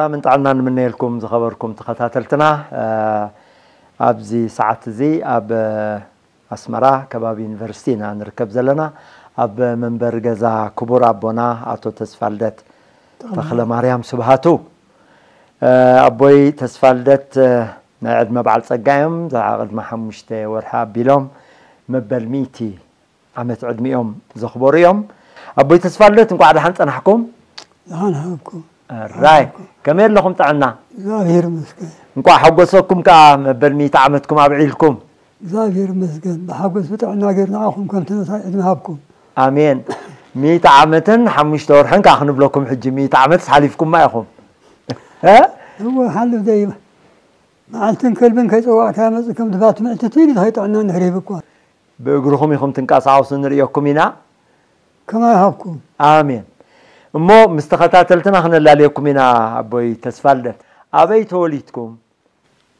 ሰላምን ጥዕናን ንምነየልኩም ዝኸበርኩም ተኸታተልትና። እ፣ ኣብዚ ሰዓት እዚ ኣብ፣ እ፣ ኣስመራ ከባቢ ዩኒቨርሲቲ ኢና ንርከብ ዘለና። ኣብ መንበሪ ገዛ ክቡር ኣቦና ኣቶ ተስፋልደት ተኽለ ማርያም ስብሃቱ። እ፣ ኣቦይ ተስፋልደት፣ እ፣ ናይ ዕድመ በዓል ጸጋ እዮም። ቅድሚ ሓሙሽተ ወርሒ ኣቢሎም መበል ሚእቲ ዓመት ዕድሚኦም ዘኽበሩ እዮም። ኣቦይ ተስፋልደት፣ እንቋዕ ደሓን ጸናሕኩም። ደሓን ሃብኩም። ራይ፣ ከመይ ኣለኹም ጥዕና? እግዚኣብሔር ይመስገን። እንቋዕ ሓጎሰኩም ከኣ መበል ሚእቲ ዓመትኩም ኣብዒልኩም። እግዚኣብሔር ይመስገን። ብሓጎስ ብጥዕና ገይሩ ንዓኹም ከምቲ ነታ ዕድመ ሃብኩም። ኣሜን። ሚእቲ ዓመትን ሓሙሽተ ወርሕን ከኣ ክንብለኩም፣ ሕጂ ሚእቲ ዓመትስ ሓሊፍኩማ ኢኹም። እ? እወ፣ ሓልፍ ደይ መዓልትን ከልብን ከይጸዋዕካ መጽእ ከም ድባት ምዕትቲ ኢሉ እንታይ ጥዕና እንድሕር ሂብኳ። ብእግርኹም ኢኹም ትንቀሳቐሱ ንርእየኩም ኢና። ከማይ ሃብኩም። ኣሜን። እሞ ምስ ተኸታተልትና ክነላልየኩም ኢና። ኣቦይ ተስፋልደት፣ ኣበይ ተወሊድኩም?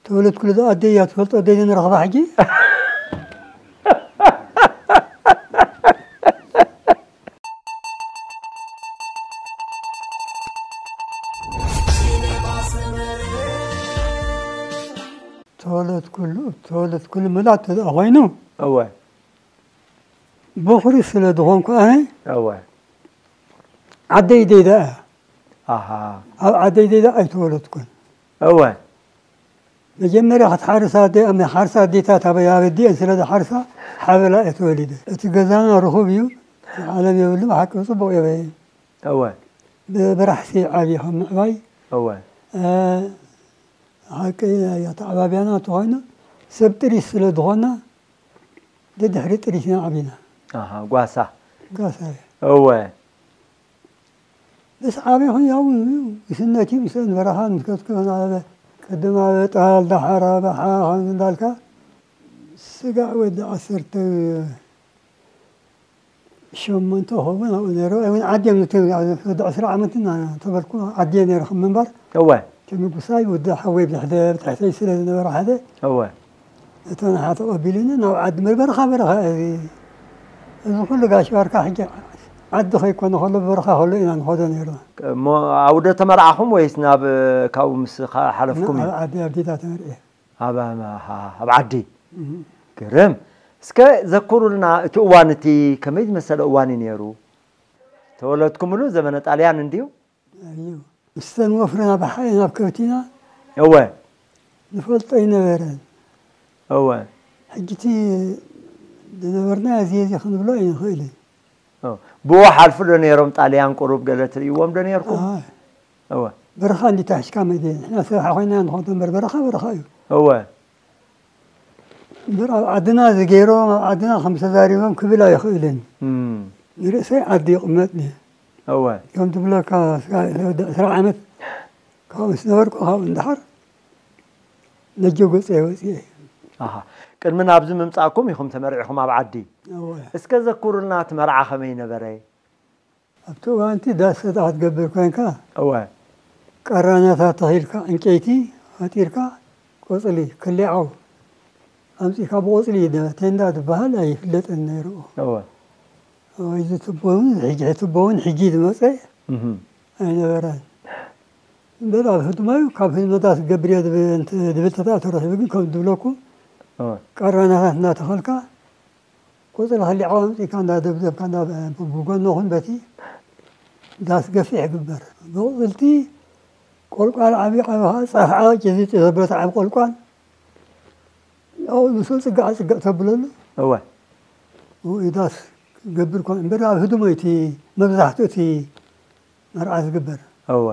ተወለድኩሉ እዛ ኣደይ እያ ትፈልጦ፣ ኣደይ ንረኽባ ሕጂ። ተወለድኩሉ፣ ተወለድኩሉ ምላት ተደኣ ኮይኑ፣ እወ። በኹሪ ስለ ዝኾንኩ ኣነ፣ እወ። ዓደይ ደይዳ እያ። ኣሃ። ኣብ ዓደይ ደይዳ ኣይተወለድኩን። እወ። መጀመርያ ክትሓርስ ኣደ-፣ ኣመ-፣ ሓርሳ ኣዴታት ኣበይ ኣበዲአን ስለ ዝሓርሳ ሓበላ እየ ተወሊደ። እቲ ገዛና ርኹብ እዩ። ዓለም የብሉ፣ ብሓቂ ጽቡቕ የበየ። እወ። ብ-፣ ብራሕሲ ዓብየ ከም ምዕባይ። እወ። እ፣ ሓቂ ኣተዓባብያና እንተኾይኑ ሰብ ጥሪት ስለ ዝኾና ደድሕሪ ጥሪት ኢና ዓቢና። ኣሃ፣ ጓሳ። ጓሳ እየ። እወ። ምስ ዓበኹ ያው ግስነት እዩ፣ ምስአን በረኻ ምስ ከድኩ ናብ ቅድም ኣብ ጣል፣ ዳሓር ኣብ ሓ፣ ከምዚ እንዳልካ ስጋዕ ወዲ ዓሰርተ ሸሞንተ ኸውን ኣብኡ ነይሩ። እውን ዓዲ እዮም ዝተ-፣ ወዲ ዕስራ ዓመት እና ተበልኩ ዓዲ እየ ነይረ ከም ምንባር። እወ። እቲ ንጉሳይ ወዲ ሓወይ ብድሕደ-፣ ብትሕተይ ስለ ዝነበረ ሓደ እወ። እተን ሓ ተቐቢሉኒ ናብ ዓዲ ምር በረኻ በረኻ እዚ፣ እዚ ኩሉ ጋሽ ባርካ ሕጂ ዓዲ ከይኮነ ከሎ በረኻ ከሎ ኢና ንኸዶ ነይርና። እሞ ኣብኡ ዶ ተመርዓኹም ወይስ ናብ፣ ካብኡ ምስ ኻ-፣ ሓለፍኩም እዩ? ኣብ ዓዲ ኣብ ዲዳ ተመርዒ። ኣብ፣ ኣብ፣ ኣብ ዓዲ? እህ። ግርም። እስከ ዘኩሩልና እቲ እዋን እቲ ከመይ ዝመሰለ እዋን እዩ ነይሩ? ተወለድኩምሉ ዘመነ ጣልያን እንድዩ? እዩ። ምስተን ወፍርና ብሓይና ኣብ ከብቲና እወ። ንፈልጦ ኣይነበረን። እወ። ሕጂ እቲ ዝነበርና እዚ እዚ ክንብሎ ኣይንኽእልን። ኦ፣ ብኡ ሓልፉ ዶ ነይሮም ጣልያን ቁሩብ ገለ ትርእይዎም ዶ ነይርኩም? ኣይ። እወ። በረኻ እንዲ ታሒዝካ መድየ። ንሕና ሰብ ሓኾይና ንኾዶ እምበር በረኻ በረኻ እዩ። እወ። እምበር ኣብ ዓድና ዝገይሮም፣ ኣብ ዓድና ከም ተዛሪቦም ክብል ኣይኽእልን። እም። ንርእሰይ ዓዲ ይቕመጥ እየ። እወ። ከም ትብለካ፣ እስካ ወዲ ዕስራ ዓመት ካብኡ ምስ ነበርኩ፣ ካብኡ እንድሓር ነጆ ገጸ ወጺኤ። ኣሃ። ቅድሚ ናብዚ ምምጻእኩም ኢኹም ተመርዒኹም ኣብ ዓዲ? እወ። እስከ ዘኩሩልና፣ እቲ መርዓ ከመይ ነበረ? ኣብቲ እዋንቲ ዳስ ተትገብር ኮንካ፣ እወ። ቀራናታት ተኺልካ፣ ዕንጨይቲ ፈጢርካ፣ ቆጽሊ፣ ክሊዓው ኣምጺእካ ብቆጽሊ ደ-፣ ቴንዳ ዝበሃል ኣይፍለጥን ነይሩ። እወ። ወይ እዚ ትቦ እውን፣ ሕጂ ትቦ እውን ሕጂ ዝመጸ እህ። ኣይነበረን። እምበር ኣብ ህድማዩ ካብ ህድመታት ገብር እየ ዝብል፣ እንተ-፣ ዝብል ተታ ተረኺቡ፣ ግን ከም ዝብለኩ እወ። ቀራናታት እናተኸልካ፣ ቆጽሊ ክሊዓው ኣምጺእካ እንዳደብደብካ፣ እንዳ-፣ ብጎኒ ኹን በቲ ዳስ ገፊሕ ይግበር። ብቕጽልቲ ቆልቋል ዓብዪ ዓቢ ኸዓ ጻፍ ዓቂ ዝጭ ዘብረት ዓቢ ቆልቋል፣ ኣብኡ ንሱ ጽጋዕ ጽግዕ ተብለሉ። እወ። ኣብኡ ዳስ ክገብር ኮን እምበር ኣብ ህድሞ እቲ መብዛሕትኡ እቲ መርዓ ዝግበር። እወ።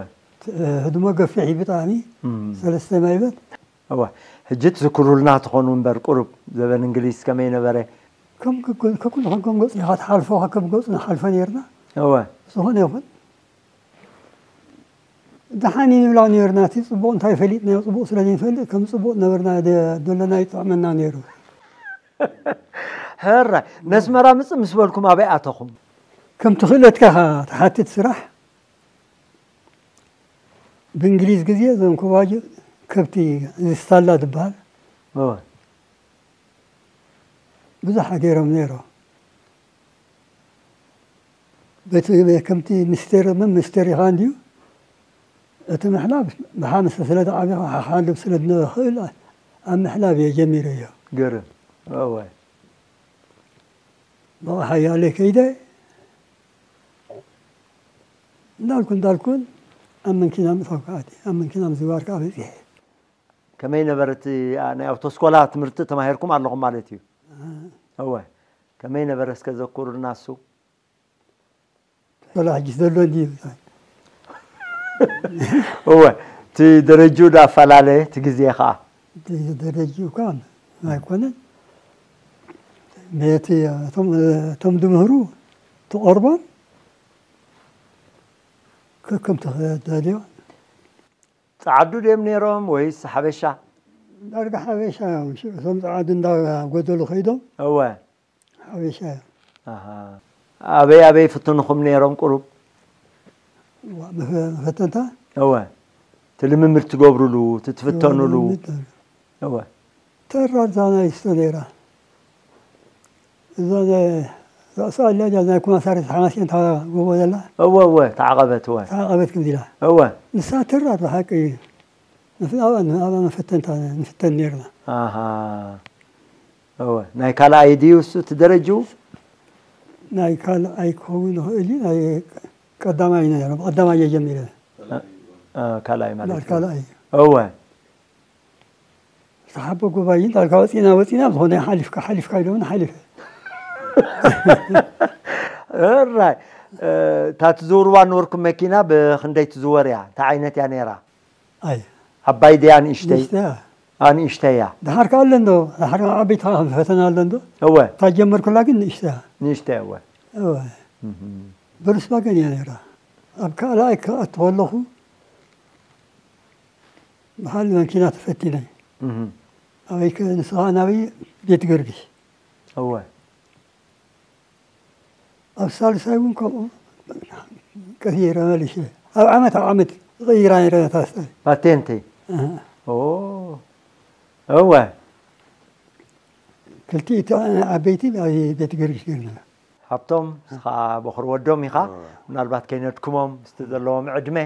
ህድሞ ገፊሕ እዩ ብጣዕሚ። እም። ሰለስተ ማይበት። እወ። ሕጂ ትዝክሩልና ትኾኑ እምበር ቁሩብ ዘበን እንግሊዝ ከመይ ነበረ? ከም፣ ከም፣ ከም፣ ከም ገጹ ኢኻ ትሓልፎ፣ ከም ገጹ ንሓልፎ ነይርና። እወ። ዝኾነ ይኹን ደሓን እዩ ንብላ ነይርና። እቲ ጽቡቕ እንታይ ፈሊጥናዮ፣ ጽቡቕ ስለ ዘይንፈልጥ ከም ጽቡቕ ነበርና ደ-፣ ደለና ይጥዕመና ነይሩ። ሕራይ፣ ነስመራ ምጽእ ምስ በልኩም ኣበይ ኣተኹም? ከምቲ ክእለትካ ኢኻ ትሓትት ስራሕ። ብእንግሊዝ ግዜ እዞም ኮባጆ ከብቲ፣ እዚ ስታላ ዝበሃል፣ እወ። ብዙሕ ገይሮም ነይሮም። በቲ ከምቲ ሚስተር፣ ምን ሚስተር ኢኻ እንድዩ፣ እቲ ምሕላብ ብሓምሳ ስለ ዝዓበኹ፣ ክሓልብ ስለ ዝኽእል ኣብ ምሕላብ እየ ጀሚረዮ። ገርም። እወ። ብኡ ሓያለይ ከይደ፣ እንዳልኩ እንዳልኩን ኣብ መንኪና ምእታው ከዓ፣ ኣብ መንኪና ምዝዋር ከዓ በፂሐ። ከመይ ነበረ እቲ፣ ኣ፣ ናይ ኣውቶስኮላ ትምህርቲ ተማሂርኩም ኣለኹም ማለት እዩ? እ። እወ። ከመይ ነበረ እስከ ዘኩሩልና እሱ? ወላ ሕጂ ዘሎ እንድዩ። እወ፣ እቲ ደረጅኡ ዳ ኣፈላለየ፣ እቲ ግዜ ኸዓ? እቲ ደረጅኡ እኳ ኣይኮነን። ነቲ፣ እቶም፣ እቶም ዝምህሩ ትቐርቦም ከከም ተኸዳድዮ። ጸዓዱ ድዮም ነይሮም ወይስ ሓበሻ? ዳርጋ ሓበሻ እዮም። ሽዑ እቶም ጸዓዱ እንዳጎደሉ ከይዶም። እወ። ሓበሻ እዮም። ኣሃ። ኣበይ ኣበይ ፍትንኹም ነይሮም ቁሩብ? ዋ፣ መፈ-፣ መፈተንታ? እወ። እቲ ልምምድ ትገብሩሉ፣ እቲ ትፍተኑሉ። ልምምድ ነይሩ። እወ። ተራ እዛ ናይ ስቶ ነይራ። እዛ ናይ፣ እዛ ስኣላ እዛ ናይ ኮማሳሪ ሓማሴን እታ ጎቦ ዘላ። እወ፣ እወ፣ ተዓቐበት፣ እወ። ተዓቐበት ከምዚ ኢላ። እወ። ንሳ ተራ ብሓቂ ንፍ-፣ ኣብኣ ን-፣ ኣብኣ መፈተንታ ንፍተን ነይርና። ኣሃ። እወ። ናይ ካልኣይ ድዩ እሱ እቲ ደረጅኡ? ናይ ካልኣይ ክኸውን ይኽእል እዩ። ናይ ቀዳማይ ነይረ። ብቐዳማይ እየ ጀሚረ። እ፣ እ፣ ካልኣይ ማለት ናይ እዩ። ካልኣይ። እወ። ዝተሓበ ጉባኤ እንዳልካ ወፂና፣ ወፂና፣ ዝኾነ ሓሊፍካ፣ ሓሊፍካ ኢሎምና ሓሊፈ። እራይ። እ፣ እታ ትዝውርዋ ነበርኩም መኪና ብኽንደይ ትዝወር እያ? እንታይ ዓይነት እያ ነይራ? ኣይ። ዓባይ ድያ ንእሽተይ? ንእሽተይ እያ። ኣ፣ ንእሽተይ እያ። ደሓር ከ ኣሎ እንዶ፣ ደሓር ከ ዓበይቲ ከ ፈተና ኣሎ እንዶ? እወ። እታ ጀመርኩላ ግን ንእሽተይ እያ። ንእሽተይ፣ እወ። እወ። እህ። ቮልስቫገን እያ ነይራ። ኣብ ካልኣይ ክኣቱ ከለኹ ብሓደ መኪና ተፈቲነ። እህ። ኣበይ ከ ንስኻ ናበይ? ቤት ጊዮርጊስ። እወ። ኣብ ሳልሳይ እውን ከምኡ ቀይረ መሊሸ። ኣብ ዓመት ኣብ ዓመት እቕይራ ነይረ ነታ ስታይ። ፓቴንተይ? ኣሃ። ኦ፣ እወ። ክልቲኡ ዓበይቲ ኣብ ቤት ጊዮርጊስ ጌርና። ሃብቶም፣ ንስኻ በኹሪ ወዶም ኢኻ። እወ። ምናልባት ከይነድክሞም፣ ምስቲ ዘለዎም ዕድመ፣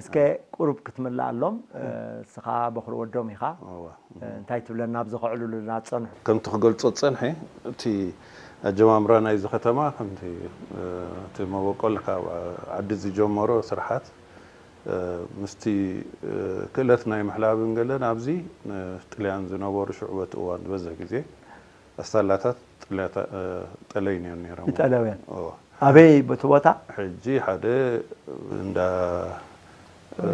እስከ ቁሩብ ክትምልኣሎም፣ እ፣ ንስኻ በኹሪ ወዶም ኢኻ። እወ። እ፣ እንታይ ትብለና ኣብዚ ከዕልሉልና ዝጸንሑ? ከምቲ ክገልጾ ዝጸንሐ፣ እቲ ኣጀማምራ ናይዚ ከተማ፣ ከምቲ፣ እ፣ እቲ መበቆል ካብ ዓዲ ዝጀመሮ ስርሓት፣ እ፣ ምስቲ፣ እ፣ ክእለት ናይ ምሕላብን ገለን ኣብዚ ንጥልያን ዝነበሩ ሽዑ በቲ እዋን ዝበዝሕ ግዜ ኣስታላታት ጥልያታ-፣ እ፣ ጠለይን እዮም ነይሮም። ይጠለውያን። እዎ። ኣበይ በቲ ቦታ? ሕጂ ሓደ እንዳ፣ እ፣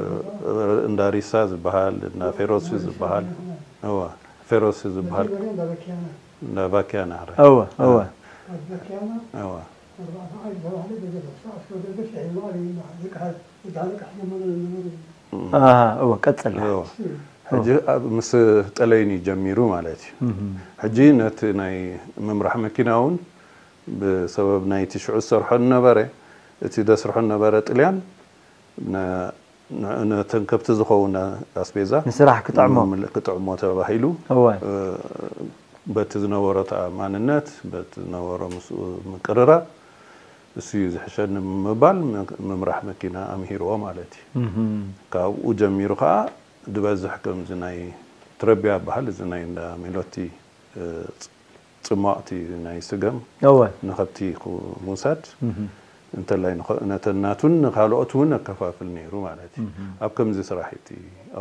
እንዳ ሪሳ ዝበሃል፣ እንዳ ፌሮሲ ዝበሃል። እዎ። ፌሮሲ ዝበሃል። እንዳ ባኪያና። እወ፣ እወ። እዎ። ኣሃ፣ እወ፣ ቀጽል። እዎ። ሕጂ ኣብ፣ ምስ ጠለይን እዩ ጀሚሩ ማለት እዩ። እህ። ሕጂ ነቲ ናይ ምምራሕ መኪና እውን ብሰበብ ናይቲ ሽዑ ዝሰርሖ ዝነበረ፣ እቲ ዘስርሖ ዝነበረ ጥልያን፣ ነ-፣ ን-፣ ነተን ከብቲ ዝኸውን ኣስቤዛ ንስራሕ ክጥዕሞ። ንምል-፣ ክጥዕሞ ተባሂሉ፣ እወ። እ፣ በቲ ዝነበሮ ተኣማንነት፣ በቲ ዝነበሮ ምስኡ ምቅርራብ፣ እሱ እዩ ዝሕሸኒ ብምባል ም-፣ ምምራሕ መኪና ኣምሂርዎ ማለት እዩ። እህ። ካብኡ ጀሚሩ ከዓ ዝበዝሕ ከምዚ ናይ ትረቢያ በሃል፣ እዚ ናይ እንዳ ሜሎቲ፣ እ፣ ጽ-፣ ጽሟቕቲ ናይ ስገም እወ። ንኸብቲ ክውሰድ፣ እህ። እንተላይ ንኸ-፣ ነተን ናቱን ንኻልኦት እውን ኣከፋፍል ነይሩ ማለት እዩ። እህ። ኣብ ከምዚ ስራሕ እቲ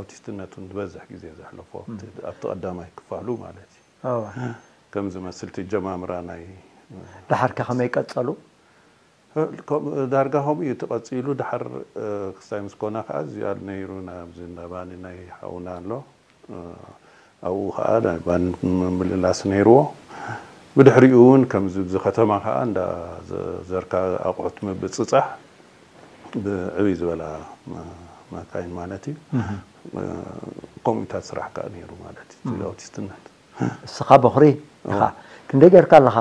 ኣውቲስትነት እውን ዝበዝሕ ግዜ ዘሕለፎ፣ እህ። ኣብቲ ቀዳማይ ክፋሉ ማለት እዩ። እወ። ከም ዝመስል እቲ ጀማምራ ናይ፣ ደሓር ከ ከመይ ቀጸሉ? ከምኡ፣ ዳርጋ ከምኡ እዩ ተቐጺሉ። ደሓር፣ እ፣ ክስታይ ምስ ኮና ከኣ ዝያድ ነይሩ፣ ናብዚ እንዳ ባኒ ናይ ሓውና ኣሎ። እ፣ ኣብኡ ከኣ ናይ ባኒ ምምልላስ ነይርዎ። ብድሕሪኡ እውን ከምዚ ኣብዚ ከተማ ከኣ እንዳ ዘ-፣ ዘርካ ኣቑሑት ምብጽጻሕ ብዕብይ ዝበላ መ-፣ መካይን ማለት እዩ። እህ። እ፣ ከምኡታት ስራሕ ከኣ ነይሩ ማለት እዩ። እቲ እህ። ኣውቲስትነት። እስኻ በኹሪ ኢኻ። እወ። ክንደይ ጌርካ ኣለኻ?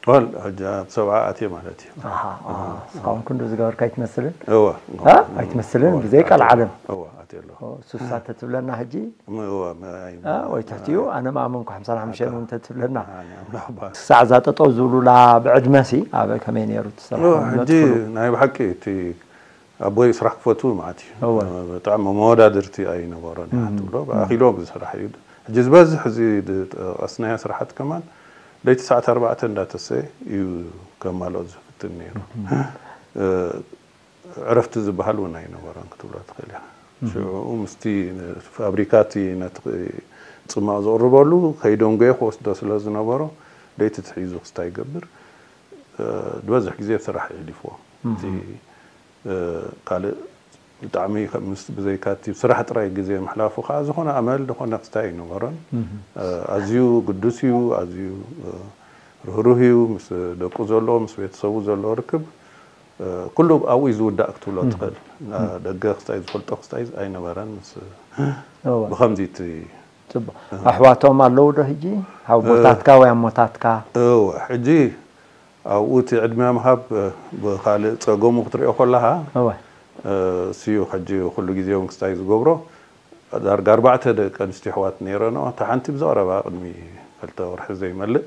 ወል፣ ሕጂ ኣብ ሰብዓ ኣትየ ማለት እዩ። ኣሃ፣ ኣሃ። እስኻ እውን ክንዱ ዝገበርካ ኣይትመስልን? እወ። እ? ኣይትመስልን? እወ፣ ብዘይ ቃል ኣትየ። ዓለም። እወ፣ ኣትየ ኣለኹ። ኦ፣ ሱሳ ተትብለና ሕጂ? ም-፣ እወ፣ ም-፣ ኣይ-፣ እ? ወይ ትሕቲኡ? ኣነ ምኣመንኩ፣ ሓምሳን ሓሙሽተን እውን ተትብለና። ኣነ ኣምላኽ ባር። ክሳዕ እዛ ጠጠው ዝብሉላ ብዕድመሲ፣ ኣብ ከመይ ነይሩ እቲ ስራሕ? እወ፣ ሕጂ ነጥፍሉ? ናይ ብሓቂ እቲ ኣቦይ ስራሕ ክፈቱ ማለት እዩ። እወ። ብጣዕሚ መወዳድርቲ ኣይነበሮን እያ ትብሎ። ብኣኺሎ ብዝስራሕ እዩ። ሕጂ ዝበዝሕ እዚ ዝጠቐስናዮ ስራሓት ከማን ለይቲ ሰዓት ኣርባዕተ እንዳተሰ እዩ ከማልኦ ዝፍትን ነይሩ። እ፣ ዕረፍቲ ዝበሃል እውን ኣይነበሮን ክትብሎ ትኽእል እያ። ሽዑ ምስቲ ፋብሪካ እቲ ነቲ ጽማቕ ዘቕርበሉ ከይደንጎየ ክወስዶ ስለ ዝነበሮ ለይቲ ትሒዙ ክስታይ ይገብር። እ፣ ዝበዝሕ ግዜ ኣብ ስራሕ የሕሊፍዎ። እቲ እ፣ ካልእ ብጣዕሚ ከም ምስ ብዘይካ እቲ ስራሕ ጥራይ ግዜ ምሕላፉ ከዓ ዝኾነ ኣመል ዝኾነ ክስታይ ኣይነበሮን። እ፣ ኣዝዩ ግዱስ እዩ፣ ኣዝዩ እ፣ ርህሩህ እዩ። ምስ ደቁ ዘሎ ምስ ቤተሰቡ ዘሎ ርክብ እ፣ ኩሉ ኣብኡ እዩ ዝውዳእ ክትብሎ ትኽእል። ደገ ክስታይ ዝፈልጦ ክስታይ ኣይነበረን። ምስ እወ። ብኸምዚ እቲ ጽቡቕ። ኣሕዋቶም ኣለዉ ዶ ሕጂ? ሓውቦታትካ ወይ ኣሞታትካ? እወ፣ ሕጂ ኣብኡ እቲ ዕድመ ምሃብ እ፣ ብኻልእ ጸገሙ ክትሪኦ ከለኻ እወ። እ፣ እሱ እዩ ሕጂ ኩሉ ግዜ እውን ክስታይ ዝገብሮ። ዳርጋ ኣርባዕተ ደቂ ኣንስትዮ ኣሕዋት ነይረንኦ። እታ ሓንቲ ብዝቐረባ ቅድሚ ክልተ ወርሒ ዘይመልእ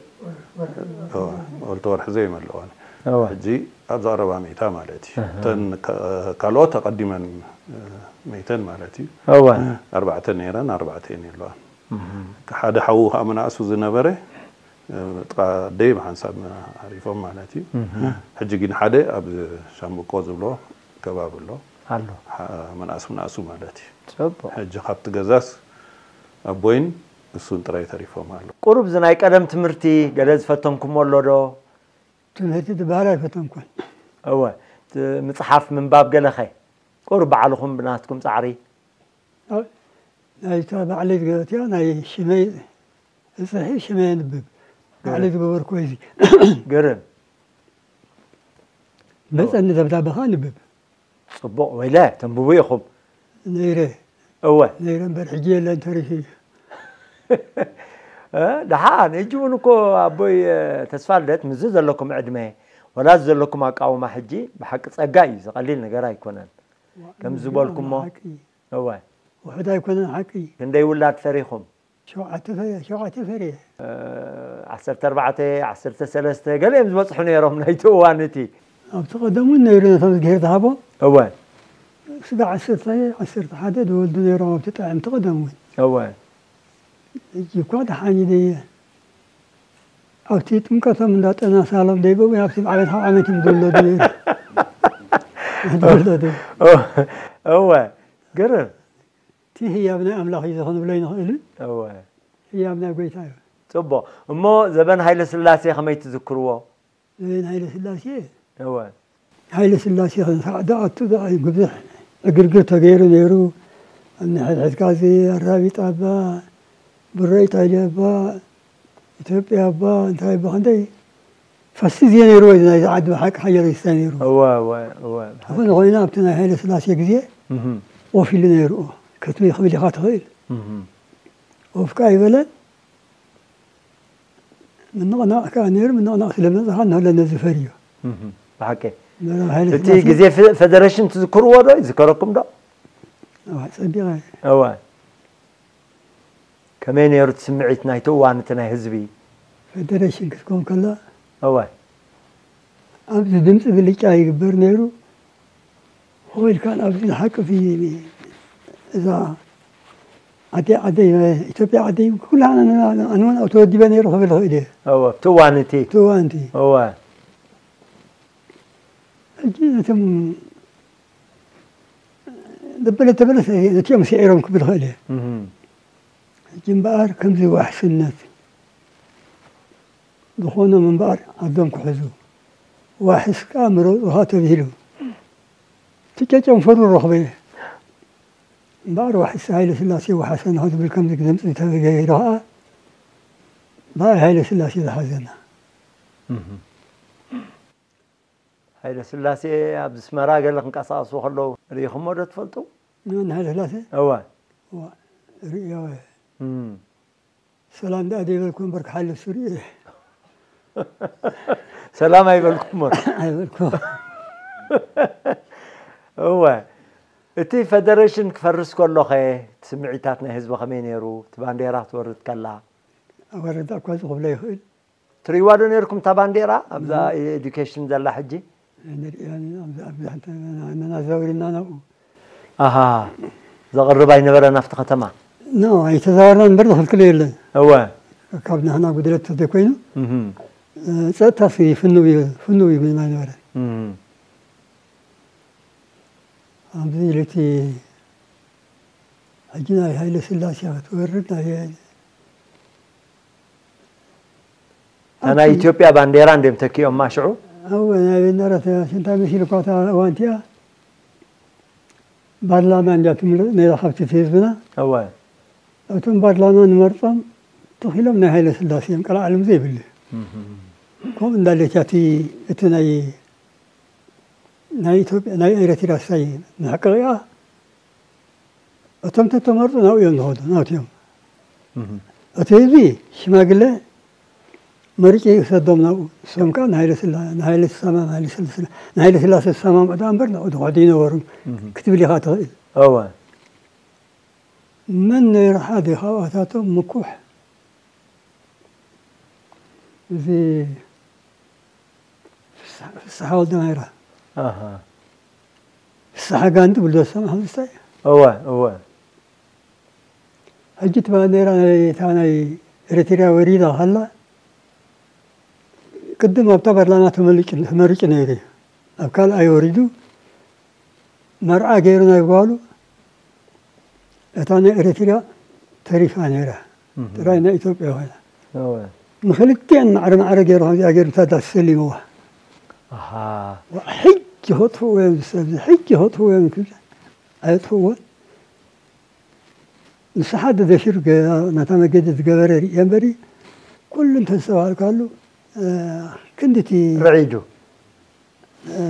እወ፣ ክልተ ወርሒ ዘይመልእ እዋን። እወ። ሕጂ ኣብ ዝቐረባ መይታ ማለት እዩ። እተን ካ- ካልኦት ኣቐዲመን እ፣ መይተን ማለት እዩ። እወ። ኣርባዕተ ነይረን፣ ኣርባዕተ እየን የለዋን። ሓደ ሓዉ ከዓ መናእሱ ዝነበረ እ፣ ጥቓ ኣደይ ብሓንሳብ ዓሪፎም ማለት እዩ። ሕጂ ግን ሓደ ኣብ ሻምብቆ ዝብሎ ከባቢ ኣሎ። ኣሎ። ሓ- መናእሱ መናእሱ ማለት እዩ። ጽቡቕ። ሕጂ ካብቲ ገዛስ ኣቦይን እሱን ጥራይ ተሪፎም ኣሎ። ቁሩብ እዚ ናይ ቀደም ትምህርቲ ገለ ዝፈተንኩሞ ኣሎ ዶ? ትምህርቲ ዝበሃል ኣይፈተንኩን። እወ። እቲ ምጽሓፍ ምንባብ ገለኸ? ቁሩብ ባዕልኹም ብናትኩም ጻዕሪ? ኣብ- ናይታ ባዕለይ ዝገበርትያ ናይ ሽመይ እፅሒ ሽመይ ኣንብብ። ባዕለይ ዝገበርኩ እዚ ግርም። መፀኒ ደብዳበኻ ኣንብብ። ጽቡቕ ወይለ ተንብቡ ኢኹም። ነይረ እወ። ነይረ እምበር ሕጂ የለን ተሪፉ እዩ። እ፣ ደሓን ሕጂ እውን እኮ ኣቦይ እ፣ ተስፋ ልደት ምስዚ ዘለኩም ዕድመ ወላ እዚ ዘለኩም ኣቃውማ ሕጂ ብሓቂ ጸጋ እዩ፣ ዝቐሊል ነገር ኣይኮነን። ከም ዝበልኩሞ ሓቂ እዩ። እወ። ውሑድ ኣይኮነን ሓቂ እዩ። ክንደይ ውላድ ፈሪኹም? ሸውዓተ ፈርየ ሸውዓተ ፈርየ። እ፣ ዓሰርተ ኣርባዕተ፣ ዓሰርተ ሰለስተ ገሊኦም ዝበጽሑ ነይሮም ናይቲ እዋን እቲ። ኣብቲ ቀደም እውን ነይሩ ነቶም እግዚኣብሔር ዝሃቦ። እወ። ስጋ ዓሰርተ ዓሰርተ ሓደ ዝወልዱ ነይሮም ኣብቲ ጥዕምቲ ቀደም እውን። እወ። ሕጂ እኳ ደሓን ኢለየ ኣብቲ ጥምቀቶም እንዳጠናሳሎም ደይበው ኣብቲ ዓመት ካብ ዓመት እዩ ዝውለዱ ነይሩ። ዝውለዱ። እወ። ግርም። እቲ ህያብ ናይ ኣምላኽ እዩ ክንብሎ ኣይንኽእልን። እወ። ህያብ ናይ ጎይታ እዩ። ጽቡቕ። እሞ ዘበን ሃይለ ስላሴ ከመይ ትዝክርዎ? ዘበን ሃይለ ስላሴ እወ። ሃይለ ስላሴ ክንሳዕ ዝኣቱ ብዙሕ ዕግርግር ተገይሩ ነይሩ። እኒ ሕድሕድካ እዚ ኣራቢጣ እባ ብረይ ጣይለ እባ ኢትዮጵያ እባ እንታይ እባ ክንደይ ፈሲ ግዜ ነይርዎ እዩ ናይዚ ዓዲ ብሓቂ ሓያል ይስታይ ነይሩ። እወ እወ እወ። ዝኾነ ኮይና ኣብቲ ናይ ሃይለ ስላሴ ግዜ እህም፣ ኦፍ ኢሉ ነይሩ። ከትሚ ክብል ኢኻ ትኽእል። እህም። ኦፍ ከኣ ኣይበለን። ምንቕናቕ ከኣ ነይሩ። ምንቕናቕ ስለ መፅኻ እናሃለ ነዚ ፈርዮ እህም። ብሓቂ መራብ ሃይለ እቲ ስላሴ ግዜ ፈ- ፈደረሽን ትዝክርዎ ዶ? ይዝከረኩም ዶ? ኣዋ፣ ፀቢቐ እወ። ከመይ ነይሩ እቲ ስምዒት ናይቲ እዋን እቲ ናይ ህዝቢ? ፈደረሽን ክትከውን ከላ እወ። ኣብዚ ድምፂ ብልጫ ይግበር ነይሩ። ሆይልካን ኣብዚ ሓቂ እዚ እዛ ዓደይ ዓደይ ኢትዮጵያ ዓደይ ኩላ ኣንውን ኣብቲ ወዲበ ነይሩ ክብል ይኽእል እየ። እወ። እቲ እዋን እቲ እቲ እዋን እቲ እወ። ሕጂ ነቶም ደበለ ተበለ ነቲኦም ስዒሮም ክብል ይኽእል እየ። እህም። ሕጂ እምበኣር ከምዚ ዋሕስነት ዝኾኖም እምበኣር ዓዶም ክሕዙ ዋሕስካ ምረፁኻ ተብሂሉ ትጨጨንፈሩ ረኽበ እምበኣር ዋሕስ ሃይለ ስላሴ ዋሓሰና ዝብል ከምዚ ክዘምፅ ተገይሩ ከዓ ብኣይ ሃይለ ስላሴ ዝሓዘና እህም። ሃይለ ስላሴ ኣብ ኣስመራ ገለ ክንቀሳቀሱ ከለዉ ርኢኹሞ ዶ ትፈልጡ? ምን ሃይለ ስላሴ እወ። ርእዮ እም። ሰላም ደኣ ዘይበልኩ እምበር ክሓልፍ ስሪኡ ሰላም ኣይበልኩሞ። ኣይበልኩ እወ። እቲ ፈደረሽን ክፈርስ ከሎኸ ስምዒታት ናይ ህዝቢ ከመይ ነይሩ? እቲ ባንዴራ ክትወርድ ከላ ኣወረዳ እኳ እዚ ክብሎ ይኽእል ትርእይዋ ዶ ነይርኩም እታ ባንዴራ ኣብዛ ኤዱኬሽን ዘላ ሕጂ? ኣይንርእያን ኢና፣ ኣብዚ ኣብዛ እንተ መናዘውርና ናብኡ። ኣሃ፣ ዘቕርብ ኣይነበረን ኣብቲ ከተማ? ኖ፣ ኣይተዛወርናን እምበር ዝኽልክል የለን። እወ። ካብ ናህና ጉድለት ተዘይኮይኑ፣ እህም። እ፣ ጸጥታ ሲ ፍኑው እዩ፣ ፍኑው እዩ ምንም ኣይነበረን። እህም። ኣብዚ ኢሉ እቲ ሕጂ ናይ ሃይለ ስላሴ ክትወርድ ናይ እታ ናይ ኢትዮጵያ ባንዴራ እንድዮም ተኪኦማ ሽዑ? እወ፣ ናይ ባንዴራ ተ-፣ እንታይ መሲሉ እኳ እታ እዋን እቲኣ ባርላማ እንድያ ትምረጽ ነይራ ካብቲ እቲ ህዝብና። እወ። እቶም ባርላማ ንመርጾም ተኺሎም ናይ ሃይለ ስላሴ እዮም፣ ቀልዓለም ዘይብሉ። እህም። ከምኡ እንዳለች እያ እቲ፣ እቲ ናይ፣ ናይ ኢትዮጵያ፣ ናይ ኤረትርያ ሳይ ምሕቅቕኣ እቶም ተተመርጹ ናብኡ እዮም ዝኸዱ፣ ናብኡ እዮም። እህም። እቲ ህዝቢ ሽማግለ መሪጹ ይሰዶም ናብኡ። እሶም ከኣ ንሃይለ ስላ-፣ ንሃይለ ስሳማ፣ ንሃይለ ስላሴ፣ ንሃይለ ስላሴ ዝሰማምዑ ደኣ እምበር ናብኡ ዝኸዱ ይነበሩ እህም። ክትብል ኢኻ ትኽእል። እወ። መን ነይሩ ሓደ ካብኣታቶም ምኩሕ እዚ ፍስሓ-፣ ፍስሓ ወልደ ናይራ። ኣሃ። ፍስሓ ጋንዲ ብሎ ዝሰምዓ ምስታይ? እወ፣ እወ። ሕጂ እቲ ባንዴራ ናይ፣ እታ ናይ ኤሪትርያ ወሪዳ ከላ፣ ቅድም ኣብታ ፓርላማ ተመሊጩ፣ ተመሪጩ ነይሩ እዩ። ኣብ ካልኣይ ወሪዱ፣ መርዓ ገይሩ ናይ ጓሉ፣ እታ ናይ ኤሪትርያ ተሪፋ ነይራ። እህ። ጥራይ ናይ ኢትዮጵያ ኮይና። እወ። ንክልቲኣን ማዕረ ማዕረ ገይሩ ከምዚኣ ገይሩ ምሳዳ ተሰሊምዋ። ኣሃ። ዋ፣ ሕጂ ከጥፍእዎ እዮም ዝሰብ፣ ሕጂ ከጥፍእዎ እዮም ክብል ኣየጥፍእዎን። ንሱ ሓደ ደፊሩ ገ-፣ ነታ መገዲ ዝገበረ ርእየ እምበሪ፣ ኩሉ እንተዝተባሃልካሉ፣ እ፣ ክንድቲ ርዒዱ። እ፣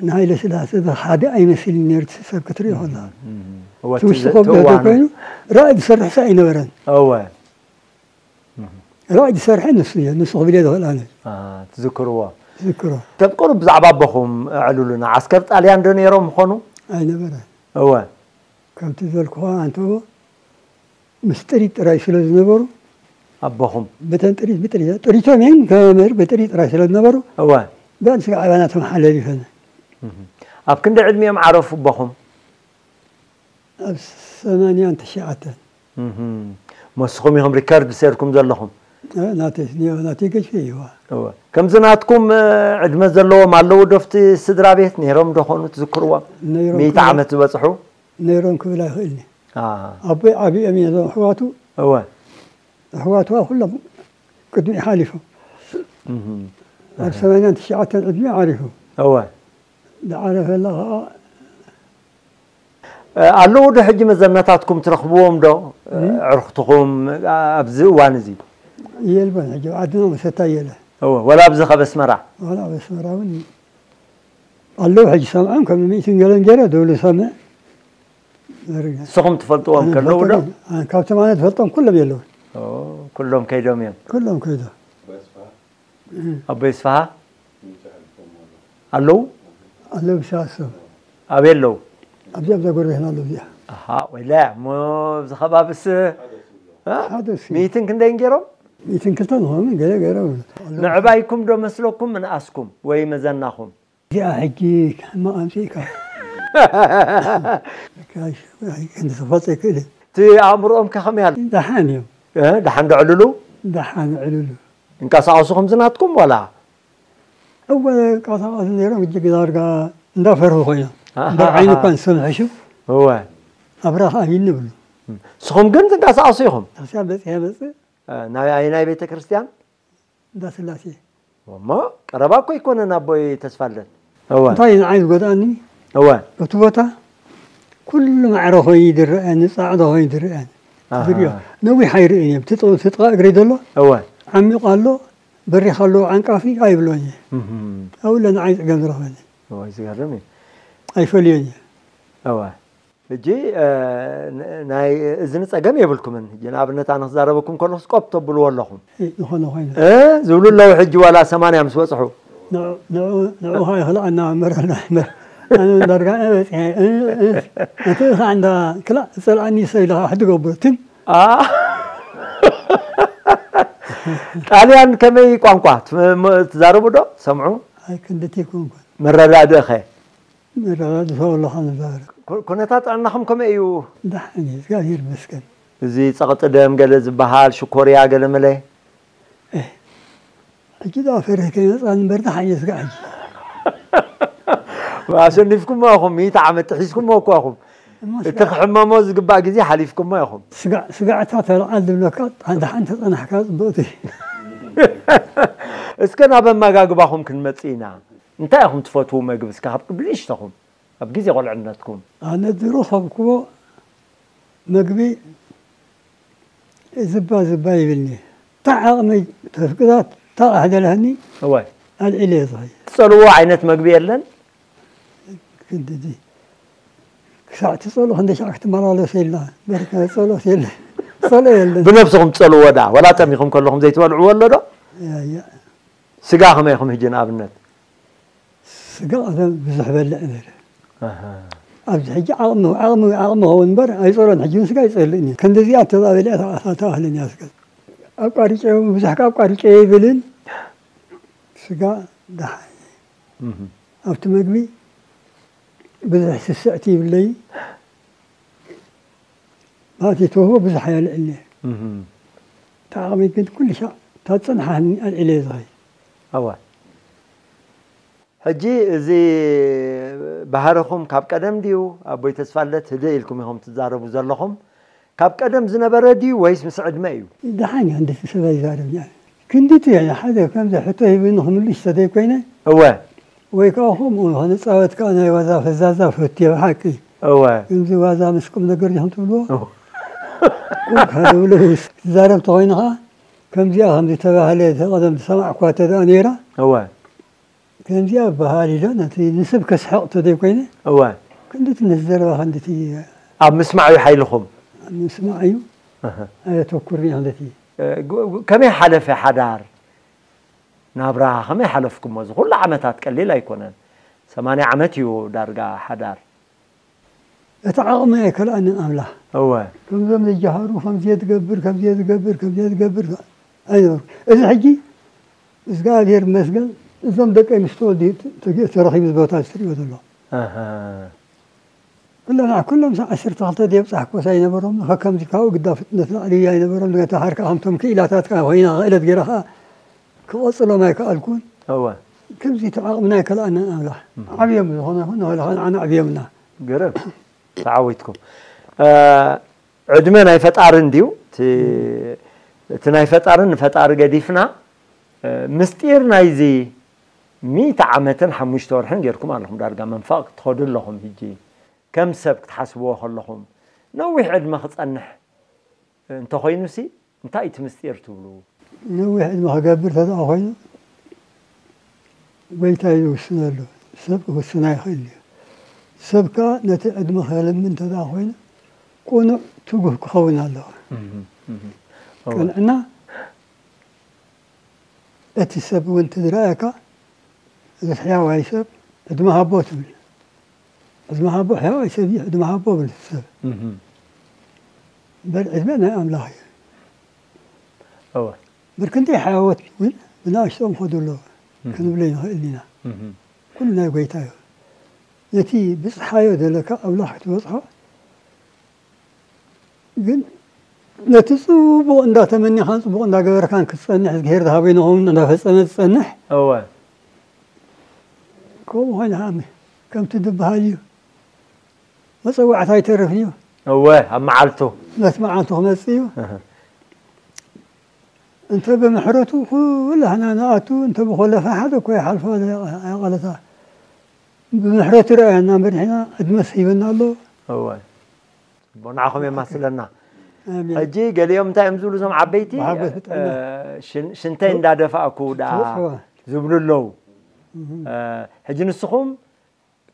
ንሃይለ ስላሴ ዝሓደ ኣይመስልን ነይሩ፣ እቲ ሰብ ክትሪኦ ከለኻ። እም፣ እም። እወ፣ እቲ ውሽጡ እቲ ከብዶ እዋኑ። ኮይኑ፣ ራእይ ዝሰርሕ ሰብ ኣይነበረን። እወ። እም። ራእይ ዝሰርሐ ንሱ እዩ፣ ንሱ ክብል እየ ዝኽእል ኣነ። አ፣ ትዝክርዎ። ትዝክሮ። ተብቅሩ ብዛዕባ ኣቦኹም ኣዕልሉና። ዓስከር ጣልያን ዶ ነይሮም ምኾኑ? ኣይነበረን። እወ። ከምቲ ዘልኩኻ ኣንተ፣ ምስ ጥሪት ጥራይ ስለ ዝነበሩ፣ ኣቦኹም? በተን ጥሪት፣ ብጥሪት፣ ጥሪቶም እዮም ከመር፣ ብጥሪት ጥራይ ስለ ዝነበሩ፣ እወ። ብኣን ስጋዕ ኣባና ተመሓለሊፈን። እህ። ኣብ ክንደይ ዕድሚኦም ዓረፉ ኣቦኹም? ኣብ ሰማንያን ትሽዓተን። እህ። መስኹም ኢኹም ሪከርድ ሴርኩም ዘለኹም? እ፣ ናተይ፣ ናተይ ገድፊ እዩ። እወ። ከምዚ ናትኩም፣ እ፣ ዕድመ ዘለዎም ኣለዉ ዶ ኣብቲ ስድራ ቤት? ነይሮም ዶ ኾኑ ትዝክርዎም? ነይሮም ሚእቲ ክብላ-፣ ዓመት ዝበጽሑ? ነይሮም ክብል ኣይኽእልን። አ። ኣቦይ ዓብዮም እዮም እዞም ኣሕዋቱ። እወ። ኣሕዋቱ ኩሎም ቅድሚ ሓሊፎም። እህ። ኣብ ሰማንያን ትሽዓተን ዕድሚኡ ዓሪፉ። እወ። ዝዓረፈላ ኸዓ እ፣ ኣለዉ ዶ ሕጂ መዘናታትኩም ትረኽብዎም ዶ? እ? ኣዕሩኽትኹም ኣብዚ እዋን እዚ? የልቦን፣ ሕጂ ኣብ ዓድና መሰታ የለ። እወ፣ ወላ ኣብዚ ካብ ኣስመራ? ወላ ኣብ ኣስመራ እውን ኣለዉ፣ ሕጂ ሰምዖም ከም ሚእትን ገለን ገይረ ደውሉ ሰምዕ። ዘርጋ። ንስኹም ትፈልጥዎም ኣነ ከለዉ ዶ? ዝፈልጦም፣ ኣነ ካብቶም ኣነ ዝፈልጦም ኩሎም የለውን። ኦ፣ ኩሎም ከይዶም እዮም? ኩሎም ከይዶም። ኣቦ ይስፍሃ? ኣለዉ? ኣለዉ፣ ይሰባሰቡ። ኣበይ ኣለዉ? ኣብዚ ኣብዛ ጎረቤትና ኣለዉ፣ እዚኣ። ኣሃ፣ ወይለ፣ እሞ ኣብዚ ከባብስ፣ እ? ሓደ ሲ። ሚእትን ክንደይን ገይሮም? ሚእትን ክልተን ዝኾኑ ገለ ገይሮም። ኣለዉ። ንዕባይኩም ዶ መስለኩም ምንኣስኩም ወይ መዘናኹም? እዚኣ ሕጂ ሕማቕ ኣምጺእካ። ክንዲ ዝፈልጦ ኣይክእልን። እቲ ኣእምሮኦም ከ ከመይ ኣሎ? ደሓን እዮም። እ? ደሓን ዶ ዕልሉ? ደሓን ዕልሉ። እንቀሳቐሱ ከምዚ ናትኩም ዋላ? እወ፣ ቀሳቐሱ ነይሮም፣ እጅግ ዳርጋ እንዳፈርሁ ኮይኖም። ኣሃ፣ እንዳ ዓይኑ ኣሃ። እኳ ንሰምዐ ሽው፣ እወ። ኣብራኽ ኣቢኒ ይብሉ። ንስኹም ግን ትንቀሳቐሱ ኢኹም? ተኽስያ በጺሐ መጽእ። እ፣ ናይ ኣየናይ ቤተ ክርስቲያን? እንዳ ስላሴ። እሞ ቀረባ እኮ ኣይኮነን ኣቦይ ተስፋልደት። እወ። እንታይ ንዓይ ዝጎድኣኒ? እወ። እቲ ቦታ ኩሉ ማዕረ ኮይኑ ይድረኣኒ፣ ጻዕዳ ኮይኑ ይድረኣኒ። ኣሃ። ዝርእዮ ነዊሕ ኣይርእን እየ። እቲ ጥቕ-፣ እቲ ጥቓ እግረይ ዘሎ እወ። ዓሚቕ ኣሎ፣ በሪኽ ኣሎ፣ ዓንቃፊ ኣይብሎን እየ። እህም። ኣብኡ ንዓይ ጸገም ዝረኽበኒ። እወ፣ ዝገርም እዩ። ኣይፈልዮን እየ። እወ። ሕጂ፣ እ፣ ን-፣ ናይ እዝኒ ጸገም የብልኩምን። ሕጂ ንኣብነት ኣነ ክዛረበኩም ከለኹስ ቆብ ተብልዎ ኣለኹም። እ፣ ዝኾነ ኮይኑ። እ፣ ዝብሉ ኣለዉ ሕጂ ዋላ ሰማንያ ምስ በጽሑ። ንዑ፣ ንዑ፣ ንዑ ኸኣ ይኽልኣና እምበር፣ ኣነ ዳርጋ እየ በጺሐ። እ፣ እ፣ እቲ ኸኣ እንዳ ክላእ ዝጸልኣኒ ሰብ ኢለ ኸኣ ሕጂ ገብሮ። ትም። ኣ። ጣልያን ከመይ ቋንቋ ትም-፣ ም-፣ ትዛረቡ ዶ? ሰምዑ? ኣይ፣ ክንድቲ ይኮንኩን። መረዳድእኸ? መረዳድእ ተወለኻ ንዛረብ። ኩ- ኩነታት ጥዕናኹም ከመይ እዩ? ደሓን እዩ፣ እግዚኣብሔር ይመስገን። እዚ ጸቕጢ ደም ገለ ዝበሃል፣ ሽኮርያ ገለ መለ? ሕጂ ደኣ ፈሪህ ከይመፅኣኒ እምበር ደሓን እዩ ስጋዕ ሕጂ። ኣሸኒፍኩሞ ኢኹም፣ ሚእቲ ዓመት ጥሒስኩሞ እኮ ኢኹም። እሞ እቲ ክሕመሞ ዝግባእ ግዜ ሓሊፍኩሞ ኢኹም። ስጋዕ ስጋዕታ ተልዓል ዝብለካ፣ ደሓን ተፀናሕካ ፅብቕቲ። እስከ ናብ ኣመጋግባኹም ክንመጽእ ኢና። እንታይ ኢኹም ትፈትዉ መግቢ? እስከ ካብ ብንእሽተኹም፣ ኣብ ግዜ ቆልዕነትኩም። ኣነ ዝረኸብክዎ መግቢ ዝባ ዝባ ይብልኒ። እታ ዓቕመይ ተፍቅዳ፣ እታ ቃሕ ደልሃኒ እወ። ኣልዒለ እየ ዝኸይድ። ትጸልዎ ዓይነት መግቢ የለን? ክንድዚ ክሳዕ ትጸልኦ ክንደ ሻዕ ክትመላለስ የላ። በርከ ጸሎት የለ። ጸሎ የለን። ብነብስኹም ትጸልዎ ዳ? ወላ ጠሚኹም ከለኹም ዘይትበልዕዎ ኣሎ ዶ? ያያ። ስጋ ከመይ ኢኹም ሕጂ ንኣብነት? ስጋ ቀደም ብዙሕ በልዕ ነይረ። ኣብዚ ሕጂ ዓቕሚ ዓቕሚ ዓቕሚ ኸውን እምበር ኣይጸሎን። ሕጂ ስጋ ኣይጸልእን እየ። ክንድዚኣ ተዛበሊያ ተኣህልን እያ ስጋ። ኣቋሪጨ ብዙሕ ኣቋሪጨ ይብልን ስጋ ደሓን ኣብቲ መግቢ ብዙሕ ስስዕቲ ይብለይ። ባቲ ተውህቦ ብዙሕ ኣየልዕልኒ። እታ ዓቕመይ ግን ኩሉ ሻዕ እታ ዝጸንሓኒ ኣልዒለ እየ ዝኸይድ። እወ። ሕጂ እዚ ባህርኹም ካብ ቀደም ድዩ? ኣቦይ ተስፋልደት ህድእ ኢልኩም ኢኹም ትዛረቡ ዘለኹም። ካብ ቀደም ዝነበረ ድዩ ወይስ ምስ ዕድመ እዩ? ደሓን እዩ፣ እንደቲ ሰብ ኣይዛረብን እየ። ክንድቲ ሓደ ከምዚ ሕቶ ሂብኒ ክምልሽ ተዘይኮይነ እወ። ወይ ከዓ ከምኡ ንክንፃወት ከዓ ናይ ዋዛ ፈዛዛ ፈትየ ብሓቂ እወ። ከምዚ ዋዛ ምስ ቁም ነገር ዲኹም ትብልዎ እወ። ቁም ከደብሎ ትዛረብ ተኮይኑ ከዓ ከምዚኣ ከምዚ ተባህለ ተቐደም ዝሰማዕኳ ተደኣ ነይራ እወ። ከምዚኣ በሃሊ ዶ ነቲ ንስብ ከስሕቕ ተዘይኮይነ እወ። ክንድቲ ነቲ ዘረባ ክንድቲ ኣብ ምስማዕ እዩ ሓይልኹም ኣብ ምስማዕ እዩ ኣሃ። ኣየተኩር እዩ ክንድቲ እ፣ ግ- ግ- ከመይ ሓለፈ ሓዳር ናብራ ከመይ ሓለፍኩሞ እዚ ኩሉ ዓመታት ቀሊል ኣይኮነን ሰማንያ ዓመት እዩ ዳርጋ ሓዳር እቲ ዓቕሚ ኣይከልኣንን ኣምላኽ እወ ከምዞም ዝጀሃሩ ከምዚ ትገብር ከምዚ ትገብር ከምዚ ትገብር ኣይነበሩ እዚ ሕጂ እግዚኣብሔር ይመስገን እዞም ደቂ ኣንስትዮ ተረኺቡ ቦታ ዝትሪኦ ዘሎ ኣሃ። ኩሎም ኩሎም ዓሰርተ ክልተ ደብፃሕኮስ ኣይነበሮም ከከምዚ ካብኡ ግዳ ፍጥነት ላዕሊ ኣይነበሮም ተሃርካ ከምቶም ክኢላታትካ ኮይና ክእለት ገይራ ከዓ ክቐፅሎም ኣይከኣልኩን እወ ከምዚ እቲ ዓቕምና ኣይከልኣናን ኣምላኽ ዓብዮም ዝኾነ ይኹን ንባዕልኻ ንዓና ዓብዮምና ግርም ተዓዊትኩም ዕድመ ናይ ፈጣሪ እንድዩ እቲ ናይ ፈጣሪ ንፈጣሪ ገዲፍና ምስጢር ናይዚ ሚእቲ ዓመትን ሓሙሽተ ወርሕን ጌርኩም ኣለኹም ዳርጋ መንፋቕ ክትኸዱ ኣለኹም ሕጂ ከም ሰብ ክትሓስብዎ ከለኹም ነዊሕ ዕድመ ክጸንሕ እንተኾይኑሲ እንታይ እቲ ምስጢር ትብሉ? ነዊሕ ዕድመ ክገብር ተደኣ ኮይኑ ጎይታ እዩ ዝውስነሉ፣ ሰብ ክውስን ኣይኽእል እዩ። ሰብ ከኣ ነቲ ዕድመ ከልምን ተደኣ ኮይኑ ቅኑዕ ትጉህ ክኸውን ኣለዎ። ቅንዕና እቲ ሰብ እውን ትዝረኣየካ እዚ ሕያዋይ ሰብ ዕድመ ሃቦ ትብል። ዕድመ ሃቦ ሕያዋይ ሰብ እዩ ዕድመ ሃቦ ብል ሰብ። እምበር ዕድመ ናይ ኣምላኽ እዩ። እወ። ብርክንደይ ሓያዎት እውን ብንኣሽቶም ኸዱ ኣለዉ ክንብሎ ንኽእል ኢና። ኩሉ ናይ ጎይታ እዩ። ነቲ ብፅሓዮ ዘለካ ኣምላኽ ክትበፅሖ ግን ነቲ ፅቡቕ እንዳተመኒኻን ፅቡቕ እንዳገበርካን ክትፀንሕ እግዚኣብሔር ዝሃበ ንኸውን እንዳፈፀመ ዝፀንሕ እወ ከምኡ ኮይኑ ሃሚ ከምቲ ዝበሃል እዩ መፀዋዕታ ኣይተርፍን እዩ እወ ኣብ መዓልቱ ነቲ መዓልቱ ክመፅእ እዩ እንተ ብምሕረቱ ኩላህና ንኣቱ እንተ ብኮለፈ ሓደ እኮ ይሓልፋ ኣይቐለታ ብምሕረቱ ረኣየና መሪሕና ዕድመስ ሂብና ኣሎ እወ ንዓኹም የማስለና ሕጂ ገሊኦም እንታይ እዮም ዝብሉ እዞም ዓበይቲ ሽንተይ እንዳደፋእኩ ደኣ ዝብሉ ኣለዉ ሕጂ ንስኹም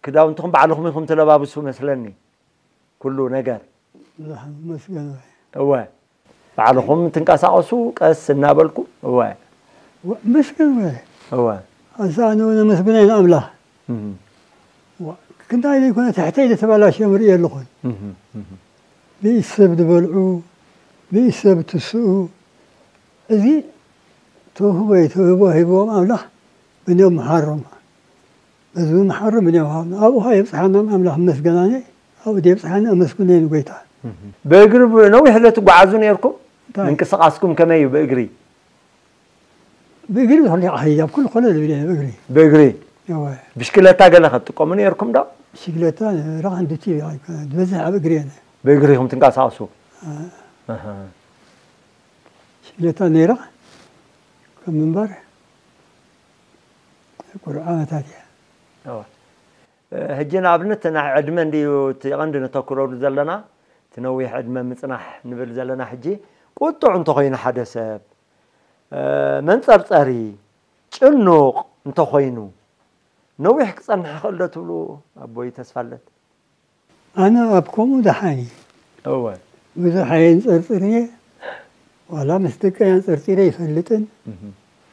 ክዳውንትኹም ባዕልኹም ኢኹም ትለባብሱ መስለኒ ኩሉ ነገር እወ ባዕልኹም ትንቀሳቐሱ ቀስ እናበልኩም እወ መስገን እወ ኣንሳ ኣነ እውን ኣመስግነ ንኣምላኽ ክንታይ ዘይኮነ ትሕተይ ዝተበላሸ ምርኢ ኣለኹን ብኢድ ሰብ ዝበልዑ ብኢድ ሰብ ትስኡ እዚ ተውህቦ እዩ ተውህቦ ሂብዎም ኣምላኽ ብንዮም መሓሮም በዚ እውን ሓርም እኔ ውሃብና። ኣብኡ ኸዓ የብጽሓና ኣምላኽ ይመስገን ኣነ። ኣብኡ ደየብጽሓኒ ኣመስግኖ ንጎይታ። ብእግሪ ብ- ነዊሕ ዶ ትጓዓዙ ነርኩም? እንታይ? ምንቅስቃስኩም ከመይ እዩ ብእግሪ? ብእግሪ ብሕልፊ ከይድ ኣብ ኩሉ ኮነ ዝብል እየ ብእግሪ። ብእግሪ እወ። ብሽክለታ ገለ ከትጥቀሙ ነርኩም ዶ? ብሽክለታ ራኻ እንድቲ ኣይኮነ ዝበዝሕ ኣብ እግሪ እየ። ብእግሪ ኢኹም ትንቀሳቀሱ? ኣሃ። ሽግለታ ነይራ ከም ምንባር ቁሩብ ዓመታት እያ። ሕጂ ንኣብነት ናይ ዕድመ እንድዩ እቲ ቀንዲ ነተኩረሉ ዘለና፣ እቲ ነዊሕ ዕድመ ምፅናሕ ንብል ዘለና። ሕጂ ቁጡዕ እንተኾይኑ ሓደ ሰብ መንፀርፀሪ ጭኑቕ እንተኾይኑ ነዊሕ ክፀንሕ ይኽእል ዶ ትብሉ ኣቦይ ተስፋለት? ኣነ ኣብ ከምኡ ደሓን እየ። እወ። ብዙሕ ኣየንፀርፅር እየ። ዋላ ምስ ደቀይ ኣንፀርፂረ ይፈልጥን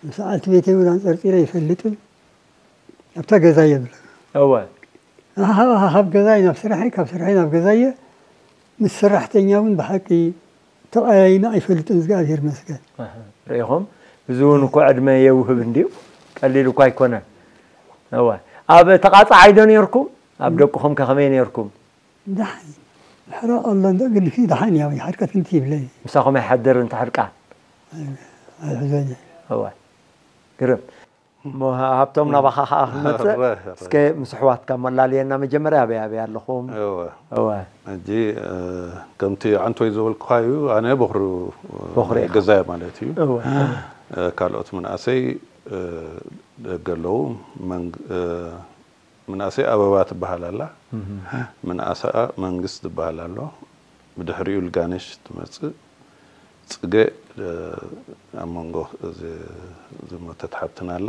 ምስ ዓልቲ ቤተይ እውን ኣንፀርፂረ ይፈልጥን። ኣብታ ገዛ እየ ብለካ። እወ። ኣሃ፣ ካብ ገዛይ ናብ ስራሐይ፣ ካብ ስራሐይ ናብ ገዛይ እየ። ምስ ሰራሕተኛ እውን ብሓቂ ተቐያይመ ኣይፈልጥን፣ እግዚኣብሔር ይመስገን። ርኢኹም፣ እዚ እውን እኮ ዕድመ የውህብ እንድዩ፣ ቀሊል እኮ ኣይኮነን። እወ። ኣብ ተቓጻዓይ ዶ ነርኩም? ኣብ ደቅኹም ከ ከመይ ነርኩም? ደሓን ሕራቕ ኣሎ እንዶ ግን ሲ ደሓን እያ፣ ሓድቀት እንቲ ይብለኒ። ምሳኹም ኣይሓድርን እቲ ሕርቃን? ኣይሕዘኒ። እወ። ግርም። እሞ ሃብቶም ናባኻ ኸዓ ክንመጽእ፣ ረ- ረ- እስከ ምስ ኣሕዋትካ መላልየና መጀመርያ ኣበይ ኣበይ ኣለኹም? እወ። እወ። ሕጂ እ፣ ከምቲ ዓንቶይ ዝበልኩኻ እዩ፣ ኣነ በኹሪ በኹሪ ኢኻ። ገዛይ ማለት እዩ። እወ። እ፣ ካልኦት ምንኣሰይ እ፣ ደገ ኣለዉ። መንግ- እ፣ ምንኣሰይ ኣበባ ትበሃል ኣላ። ምንኣሰኣ መንግስት ትበሃል ኣሎ። ብድሕሪኡ ልጋነሽ ትመጽእ። ጽገ እ፣ ኣብ መንጎ ዝ- ዝሞተት ሓብትና ኣላ።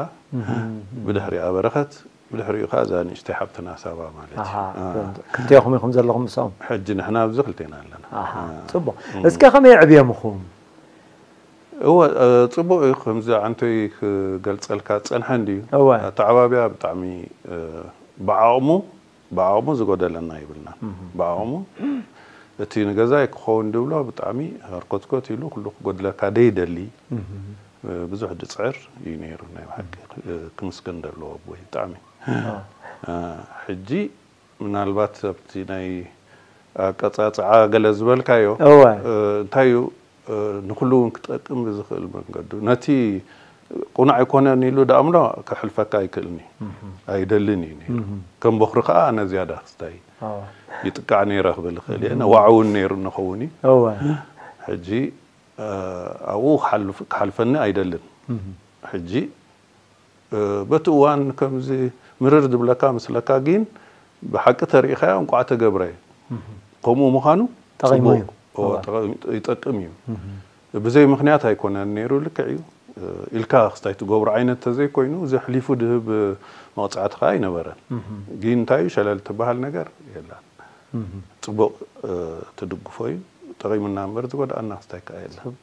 ብድሕሪኣ በረኸት፣ ብድሕሪኡ ከዓ እዛ ንእሽተይ ሓብትና ሳባ ማለት እዩ። ኣሃ፣ እ። ክልቴኹም ኢኹም ዘለኹም ምስኦም? ሕጂ ንሕና ኣብዚ ክልቴና ኣለና። ኣሃ፣ እ። ጽቡቕ። እስከ ከመይ ኣዕብዮምኹም? እወ፣ እ፣ ጽቡቕ እዩ። ከምዚ ዓንቶይ ክገልጸልካ ዝጸንሐ እንድዩ። እወ። ኣተዓባብያ ብጣዕሚ እ፣ ብዓቕሙ ብዓቕሙ ዝጎደለና ይብልናን። ብዓቕሙ እቲ ንገዛይ ክኸውን ድብሎ ብጣዕሚ ሃርኮትኮት ኢሉ ኩሉ ክጎድለካ ደይደሊ እ፣ ብዙሕ ድጽዕር እዩ ነይሩ። ናይ ብሓቂ እ፣ ክምስገን ዘለዎ ኣቦይ ብጣዕሚ። እ፣ ሕጂ ምናልባት ኣብቲ ናይ ኣቀጻጽዓ ገለ ዝበልካዮ እወ። እ፣ እንታይ እዩ እ፣ ንኩሉ እውን ክጠቅም ብዝኽእል መንገዱ ነቲ ቁኑዕ ኣይኮነን ኢሉ ደኣምሎ ክሕልፈካ ኣይክእልን እዩ። ኣይደልን እዩ ነይሩ። ከም በኹሪ ከዓ ኣነ ዝያዳ ክስታይ ኣዎ። ይጥቃዕ ነይረ ክብል ይኽእል እየ። ነዋዕ እውን ነይሩ ንኸውን እዩ። እወ። ሕጂ እ፣ ኣብኡ ክሓልፍ- ክሓልፈኒ ኣይደልን። ሕጂ እ፣ በቲ እዋን ከምዚ ምርር ዝብለካ ምስለካ ግን ብሓቂ ተሪኢኻዮ እንቋዕ ተገብረ። ከምኡ ምዃኑ ጠቒሙ ጽቡቕ። እዩ። እዎ፣ ጠቐሚ- ይጠቅም እዩ። ብዘይ ምኽንያት ኣይኮነን ነይሩ፣ ልክዕ እዩ። እ፣ ኢልካ ክስታይ ትገብሮ ዓይነት ተዘይኮይኑ ዘሕሊፉ ድህብ መቕጻዕቲ ከዓ ኣይነበረን። ግን እንታይ እዩ ሸለል ትበሃል ነገር የላን። ጽቡቕ እ፣ ትድግፎ እዩ። ጠቒሙና እምበር ዝጎድኣና ክስታይ ከዓ የለን።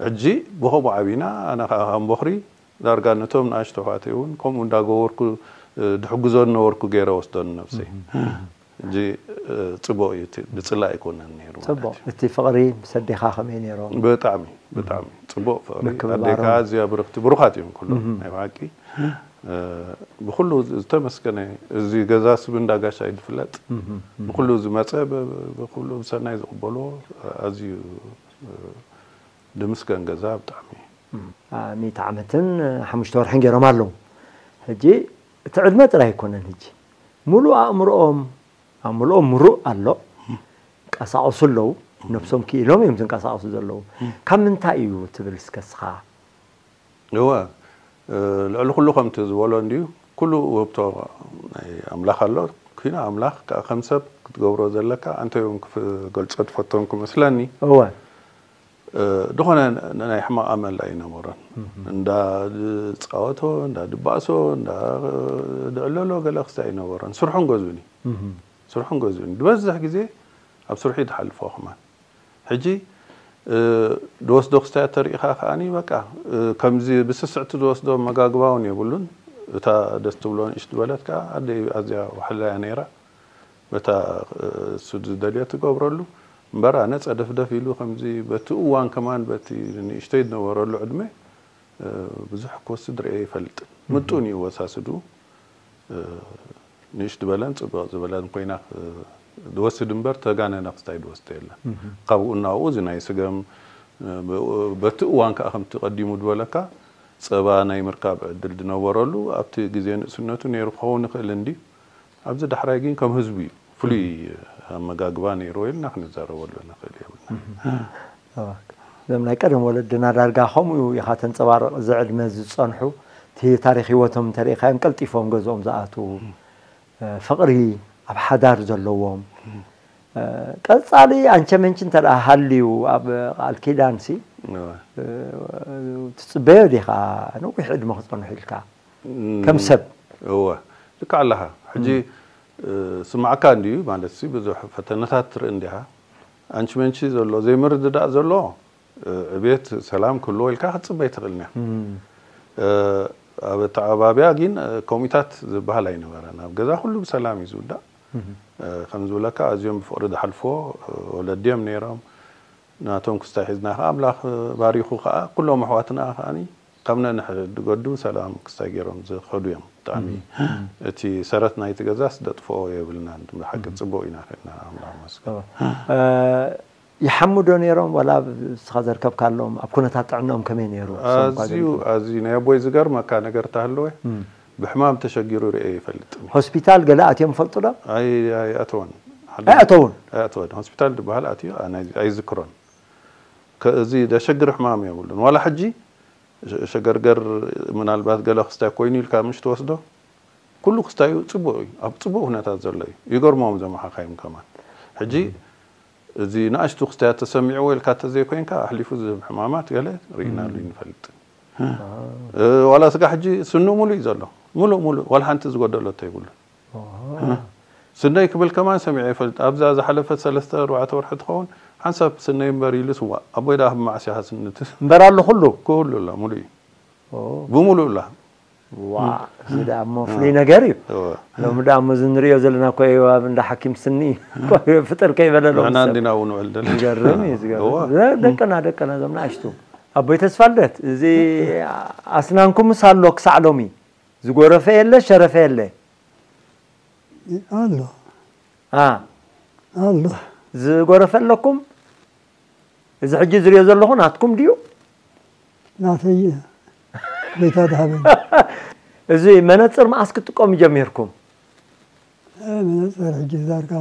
ሕጂ ብኸምኡ ዓቢና ኣነ ከዓ ከም በኹሪ ዳርጋ ነቶም ንኣሽቱ ኣሕዋተይ እውን ከምኡ እንዳገበርኩ እ፣ ድሕግዞ ዝነበርኩ ገይረ ወስዶ ንነብሰይ። ሕጂ እ፣ ጽቡቕ እዩ፣ እቲ ብጽላእ ኣይኮነን ነይሩ ማለት ጽቡቕ። እዩ። እቲ ፍቕሪ ምስ ኣዴኻ ከመይ ነይሮም? ብጣዕሚ ብጣዕሚ ጽቡቕ ፍቕሪ። ምክብባሮም። ኣዴኻ ኣዝያ ብርኽቲ፣ ብሩኻት እዮም ኩሎም ናይ ብሓቂ። እ፣ ብኩሉ ዝተመስገነ፣ እዚ ገዛ ስብ እንዳ ጋሻ እዩ ዝፍለጥ። ብኩሉ ዝመጸ ብ- ብ- ብኩሉ ብሰናይ ዝቕበልዎ ኣዝዩ እ፣ ድምስገን ገዛ ብጣዕሚ። እ፣ ሚእቲ ዓመትን እ፣ ሓሙሽተ ወርሕን ገይሮም ኣለዉ። ሕጂ እቲ ዕድመ ጥራይ ኣይኮነን፣ ሕጂ ሙሉእ ኣእምሮኦም፣ ኣእምሮኦም ምሩእ ኣሎ፣ ቀሳቐሱ ኣለዉ፣ ነብሶም ክኢሎም እዮም ዝንቀሳቐሱ ዘለዉ። ካብ ምንታይ እዩ ትብል እስከ እስኻ? እወ እ፣ ልዕሊ ኩሉ ከምቲ ዝበሎ እንድዩ ኩሉ ውህብቶ ናይ ኣምላኽ ኣሎ። ኩና ኣምላኽ ከዓ ከም ሰብ ክትገብሮ ዘለካ ኣንተ እዮም ክገልጾ ትፈቶም ክመስለኒ። እወ። እ፣ ዝኾነ ን- ናይ ሕማቕ ኣመል ኣይነበሮን። እንዳ ዝጻወቶ፣ እንዳ ድባእሶ፣ እንዳ ድዕለሎ ገለ ክስታይ ኣይነበሮን። ስርሑን ገዝኡን እዩ። ስርሑን ገዝኡን እዩ። ዝበዝሕ ግዜ ኣብ ስርሑ እዩ ዝሓልፎ ከማን። ሕጂ እ፣ ዝወስዶ ክስታይ ተሪኢኻ ከኣኒ በቃ እ፣ ከምዚ ብስስዕቲ ዝወስዶ መጋግባ እውን የብሉን። እታ ደስ ትብሎ ንእሽት በለት ከዓ ኣደይ ኣዝያ ዋሕላ እያ ነይራ። በታ እ፣ እሱ ዝደልዮ ትገብረሉ እምበር ኣነ ጸደፍደፍ ኢሉ ከምዚ በቲ እዋን ከማን በቲ ንእሽተይ ዝነበረሉ ዕድመ እ፣ ብዙሕ ክወስድ ርእየ ይፈልጥን። ምጡን እዩ ወሳስዱ። ንእሽት ዝበለን ጽብቕ ዝበለን ኮይና ዝወስድ እምበር ተጋነነ ክስታይ ዝወስድ የለን። ካብኡ እናብኡ እዚ ናይ ስገም በቲ እዋን ከዓ ከምቲ ቀዲሙ ዝበለካ ጸባ ናይ ምርካብ ዕድል ዝነበረሉ ኣብቲ ግዜ ንእስነቱ ነይሩ ክኸውን ይኽእል እንዲ ኣብዚ ዳሕራይ ግን ከም ህዝቢ እዩ ፍሉይ ኣመጋግባ ነይርዎ ኢልና ክንዛረበሉ ንኽእል የብልና። እዞም ናይ ቀደም ወለድና ዳርጋ ከምኡ ኢኻ ተንፀባርቕ። እዚ ዕድመ ዝፀንሑ እቲ ታሪክ ህይወቶም እንተሪኢኻዮም ቀልጢፎም ገዝኦም ዝኣትዉ ፍቕሪ ኣብ ሓዳር ዘለዎም ቀፃሊ ኣንቸመንች እንተ ሃልዩ ኣብ ቃል ኪዳን ሲ ትፅበዮ ዲኻ ነዊሕ ዕድመ ክፀንሑ ኢልካ ከም ሰብ? እወ ልክዕ ኣለኻ። ሕጂ ስማዕካ እንድዩ ማለት ሲ ብዙሕ ፈተነታት ትርኢ እንዲኻ። ኣንቺ መንቺ ዘሎ ዘይምርድዳእ ዘሎ ዕቤት ሰላም ክህልዎ ኢልካ ክትፅበ ኣይትኽእልን እያ። ኣብ ኣተዓባብያ ግን ኮሚታት ዝበሃል ኣይነበረን። ኣብ ገዛ ኩሉ ብሰላም እዩ ዝውዳእ። ከም ዝብለካ ኣዝዮም ብፍቕሪ ዝሓልፍዎ ወለዲ እዮም ነይሮም። ናቶም ክስታይ ሒዝና ከዓ ኣምላኽ ባሪኹ ከዓ ኩሎም ኣሕዋትና ከዓ ካብ ነንሕድገዱ ሰላም ክስታይ ገይሮም ዝኸዱ እዮም። ብጣዕሚ እቲ ሰረት ናይቲ ገዛስ ደጥፍኦ የብልናን። ብሓቂ ፅቡቅ ኢና ከድና ኣምላኽ መስገን። ይሓሙ ዶ ነይሮም ዋላ እስኻ ዘርከብካሎም ኣብ ኩነታት ጥዕናኦም ከመይ ነይሩ? እሶም እኳ ኣዝዩ ገሊኹም። ኣዝዩ ናይ ኣቦይ ዝገርመካ ነገር ተሃለወ ብሕማም ተሸጊሩ ርእየ ይፈልጥ። ሆስፒታል ገለ ኣትዮም ይፈልጡ ዶ? ኣይ ኣይኣተወን። ኣይኣተውን። ኣይኣተወን። ሆስፒታል ዝበሃል ኣትዩ ኣነ ኣይዝክሮን። ከ- እዚ ዘሸግር ሕማም የብሉን። ዋላ ሕጂ ሸ- ሸገርገር ምናልባት ገለ ክስታይ ኮይኑ ኢልካ ምሽ ትወስዶ ኩሉ ክስታዩ ፅቡቅ እዩ። ኣብ ፅቡቅ ኩነታት ዘሎ እዩ። ይገርሞም እዞም ሓካይም ከማን። ሕጂ እዚ ንኣሽቱ ክስታያት ተሰሚዕዎ ኢልካ ተዘይኮይንካ ኣሕሊፉ ዝህብ ሕማማት ገለ ርኢናሉ ይንፈልጥ። ዋላ ስጋ ሕጂ ስኑ ሙሉእ እዩ ዘሎ። ሙሉእ ሙሉእ ዋላ ሓንቲ ዝጎደለቶ የብሉን። ስነይ ክብል ከማን ሰሚዐ ይፈልጥ ኣብዛ ዝሓለፈት ሰለስተ ኣርባዕተ ወርሒ ትኸውን ሓንሳብ ስነይ እምበር ኢሉ ስዋ ኣቦይ ደኣ ኣብ መዓስ ኢኻ ስኒ ትስ እምበር ኣሎ ኩሉ ኩሉ ኣሎ ሙሉእ እዩ ብሙሉእ እላ ዋ እዚ ደኣ እሞ ፍሉይ ነገር እዩ እወ ሎሚ ደኣ እሞ እዚ ንሪኦ ዘለና እኮ እዩ ኣብ እንዳ ሓኪም ስኒ ፍጥር ከይበለ ሎሚ ንሕና ሰብ እንዲና እውን ውዕል ደለ ይገርም እዩ ዝገርም እወ ደቅና ደቅና እዞም ንኣሽቱ ኣቦይ ተስፋ ልደት እዚ ኣስናንኩምስ ኣሎ ክሳዕ ሎሚ ዝጎረፈ የለ ሸረፈ የለ ኣሎ ኣሎ ዝጎረፈ ኣለኩም? እዚ ሕጂ ዝሪኦ ዘለኹ ናትኩም ድዩ? ናተይ ጎይታ ድሃበኒ። እዚ መነፅር መዓስ ክትጥቀሙ ጀሚርኩም? መነፅር ሕጂ ዛርካ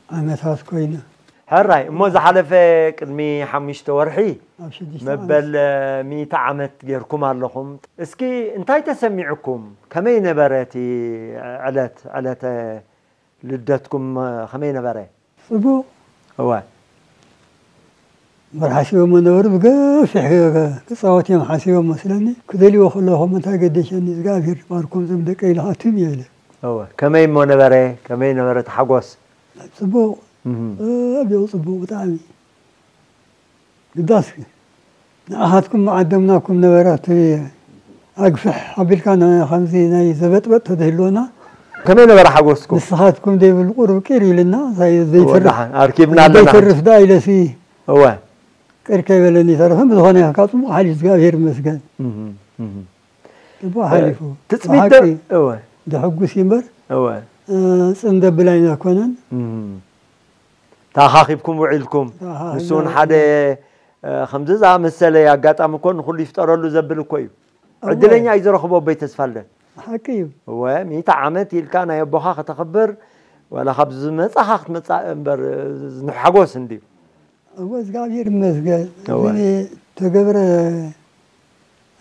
ዓመታት ኮይነ። ሕራይ እሞ ዝሓለፈ ቅድሚ ሓሙሽተ ወርሒ ኣብ ሽዱሽተ ዓመት መበል ሚእቲ ዓመት ጌርኩም ኣለኹም። እስኪ እንታይ ተሰሚዑኩም? ከመይ ነበረ እቲ ዕለት ዕለተ ልደትኩም ከመይ ነበረ? ጽቡቕ እወ እምበር ሓሲቦሞ ነበሩ ብገፊሕ ክጻወት እዮም ሓሲቦም መስለኒ ክደልዎ ከለኹ እሞ እንታይ ገደሸኒ እግዚኣብሔር ባርኮም ዞም ደቀይ ኢለ ኣትዮም እየ ኢለ እወ ከመይ እሞ ነበረ ከመይ ነበረ እቲ ሓጎስ ጽቡቕ እህ ኣቢቑ ጽቡቕ ብጣዕሚ ግዳስ ንኣኻትኩም መዓደምናኩም ነበረ እቲ ኣግፍሕ ኣቢልካ ን- ከምዚ ናይ ዘበጥበጥ ተደህልወና ከመይ ነበረ ሓጎስኩም? ንስኻትኩም ዘይብሉ ቁሩብ ቂር ኢልና እንታይ ዘይተርፍ ደሓን ኣርኪብና ኣለና። ዘይተርፍ ደኣ ኢለሲ እወ ቅር ከይበለኒ ይተረፈን ብዝኾነ ካብ ጽቡቕ ሓሊፉ እግዚኣብሔር ይመስገን እህ፣ እህ። ጽቡቕ ሓሊፉ ትጽቢት ብሓቂ ዶ- እወ ደሕጉስ እዩ እምበር እወ እ፣ ጽን ደብል ኣይነኮነን እህ። ተኣኻኺብኩም ውዒልኩም ተኣኻኺብና ንሱ እውን ሓደ ውዒልና። እ፣ ከምዚ ዝኣመሰለ ኣጋጣሚ እኮ ንኹሉ ይፍጠረሉ ዘብል እኮ እዩ እወ። ዕድለኛ እዩ ዝረኽቦ ኣቦይ ተስፋልደን ሓቂ እዩ እወ ሚእቲ ዓመት ኢልካ ናይ ኣቦኻ ከተኽብር ዋላ ካብ ዝመጻኻ ክትመጻእ እምበር እ፣ ንሓጎስ እንድዩ እወ እግዚኣብሔር ይመስገን እወ። ግን ተገብረ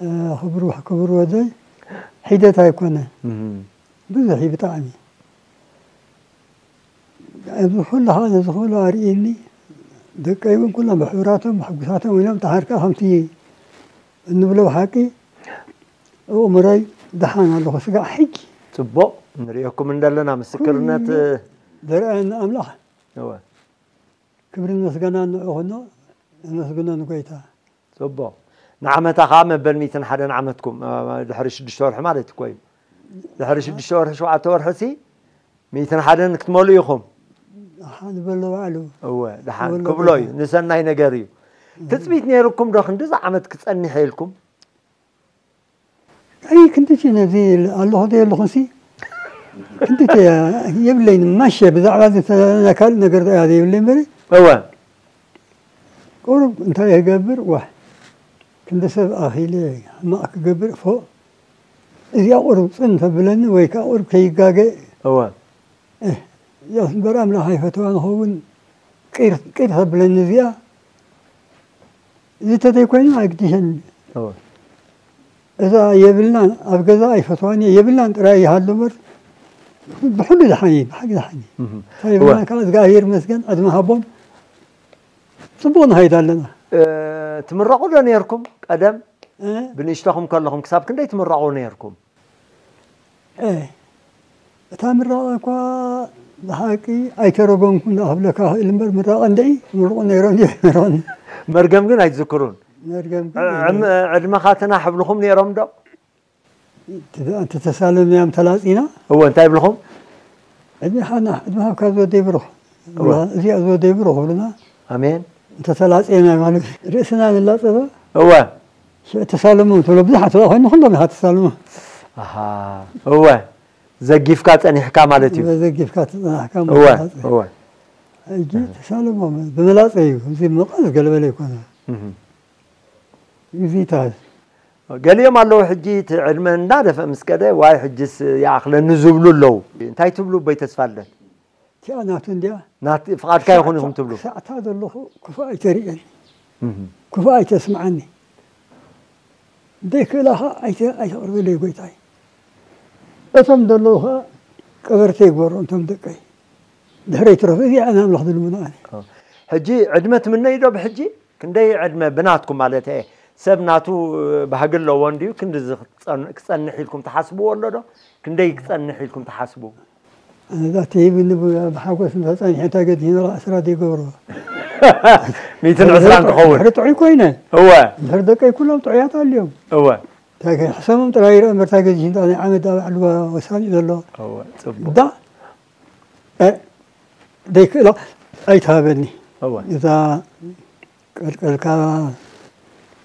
እ፣ ክብሩ ክብሩ ወደይ ሒደት ኣይኮነን እም። ብዙሕ እዩ ብጣዕሚ ኣብዚ ኩሉ ከዓ ነዚ ኩሉ ኣርእየኒ ደቀይ እውን ኩሎም ብሕብራቶም ብሕጉሳቶም ኢሎም ተሃርካ ከምቲ እንብሎ ብሓቂ ኣእምሮይ ደሓን ኣለኹ ስጋዕ ሕጂ ጽቡቕ ንሪኦኩም እንደለና ምስክርነት ኩሉ ዝረኣየኒ ኣምላኽ እወ ክብርን ምስጋናን ንዑ ኩኖ ነመስግኖ ንጎይታ ጽቡቕ። ንዓመታ ኸዓ መበል ሚእትን ሓደን ዓመትኩም ድሕሪ ሽዱሽተ ወርሒ ማለት እኮ እዩ። ድሕሪ ሽዱሽተ ወርሒ ሸውዓተ ወርሒ ሲ ሚእትን ሓደን ክትመልኡ ኢኹም። ደሓን በሎ ባዕሉ እወ ደሓን ክብሎ እዩ ንሰናይ ነገር እዩ። ትጽቢት ነይርኩም ዶ ክንድዚ ዓመት ክጸንሕ ኢልኩም? ኣይ ክንድቲ ነዚ ኣለኹ ዘየለኹ ሲ ክንድቲ የብለይን። ማሸ ብዛዕባ ዝተዘለና ካልእ ነገር ደኣ ዘይብለይ እምበሪ እወ ቁሩብ እንታይ ይገብር ዋሕ ክንዲ ሰብ ኣኺለ ሕማቕ ክገብር ፎ እዚኣ ቁሩብ ጽን ተብለኒ ወይ ከዓ ቁሩብ ከይጋገ እወ እህ እዚኣ እምበር ኣምላኽ ኣይፈተዋ ንኸውን ቅር ቅር ተብለኒ እዚኣ እዚ ተዘይኮይኑ ኣይግድሸኒ እወ እዛ የብልናን ኣብ ገዛ ኣይፈትዋን እየ የብልናን ጥራይ ይሃሉ እምበር ብሕሉ ድሓን እየ ብሓቂ ድሓን እየ እህ እንታይ እወ ይብልና ከዓ እግዚኣብሔር ይመስገን ዕድመ ሃቦም ጽቡቕ ንኸይድ ኣለና እ፣ ትምረቑ ዶ ነርኩም ቀደም እ? ብንእሽቶኹም ከለኹም ክሳብ ክንደይ ትምረቑ ነርኩም እ፣ እታ ምራቕ እኳ ብሓቂ ኣይተረጎምኩን ዳ ክብለካ ክእል እምበር ምራቕ እንድዒ ምርቑ ነይሮም ድዮም ነይሮም መርገም ግን ኣይትዝክሩን መርገም ግን ነይሮም። ዕም- ዕድመኻ ትናሕ ብልኹም ነይሮም ዶ እንተ- እንተ ተሳለምናዮም ተላፂና እወ እንታይ ብልኹም ዕድመኻ ናሕ ዕድመኻ ካብ ዝወደይ ብሩኽ እወ እዚኣ ዝወደይ ብሩኽ ብሉና ኣሜን እንተተላፀና ማለት ርእስና ንላፀ ዶ እወ ሽዑ ተሳለሞም ትብሎ ብዙሓት ዋ ኮይኑ ኩሎም ኢኻ ተሳልሞ ኣሃ እወ ዘጊፍካ ጸኒሕካ ማለት እዩ ዘጊፍካ ተጸናሕካ እወ ማለት እወ ሕጂ ተሳለሞም ብመላፀ እዩ እዚ መቐዝ ገለበለ ይኮነ እህ። ግዜታት ገሊኦም ኣለዉ ሕጂ እቲ ዕድመ እንዳደፈ ምስ ከደ ዋይ ሕጅስ ይኣኽለኒ ዝብሉ ኣለዉ እንታይ ትብሉ በይ ተስፋ ኣለን እቲኣ ናቱ እንድያ ናት ፍቓድካ ይኹን ኢኹም ትብሉ ክሳዕታ ዘለኹ ክፉእ ኣይተርእየኒ እህ። ክፉእ ኣይተስምዓኒ ዘይክእላ ኸዓ ኣይተ- ኣይተቕርበለይ ጎይታይ እቶም ዘለዉ ኸዓ ቀበርተ ይግበሩ እንቶም ደቀይ ድሕረይ ትረፍ እዚኣ ንኣምላኽ ዝልምኖ ኣነ ሕጂ ዕድመ ትምነይ ዶ ብሕጂ ክንደይ ዕድመ ብናትኩም ማለት እየ ሰብ ናቱ ባህጊ ኣለዎ እንድዩ ክንድዚ ክጸን- ክጸንሕ ኢልኩም ትሓስብዎ ኣሎ ዶ ክንደይ ክጸንሕ ኢልኩም ትሓስቡ ኣነዛ ትሂብኒ ብ- ብሓጎስ እንተጸኒሐ እንታይ ገዲህኒ ራ ዕስራ ዘይገብርዎ ሚትን ዕስራን ክኸውን ድሕሪ ጥዑይ ኮይነ እወ ድሕሪ ደቀይ ኩሎም ጥዑያት ኣልዮም እወ እንታይ ከ- ሕሰሞም ጥራይ ይርአ እምበር እንታይ ገዲሽ እንታይ ናይ ዓመት ዳ ባዕሉ ወሳኒ ዘሎ እወ ጽቡቅ ዳ እ፣ ዘይክእሎ ኣይትሃበኒ እወ እዛ ቀልቀልካ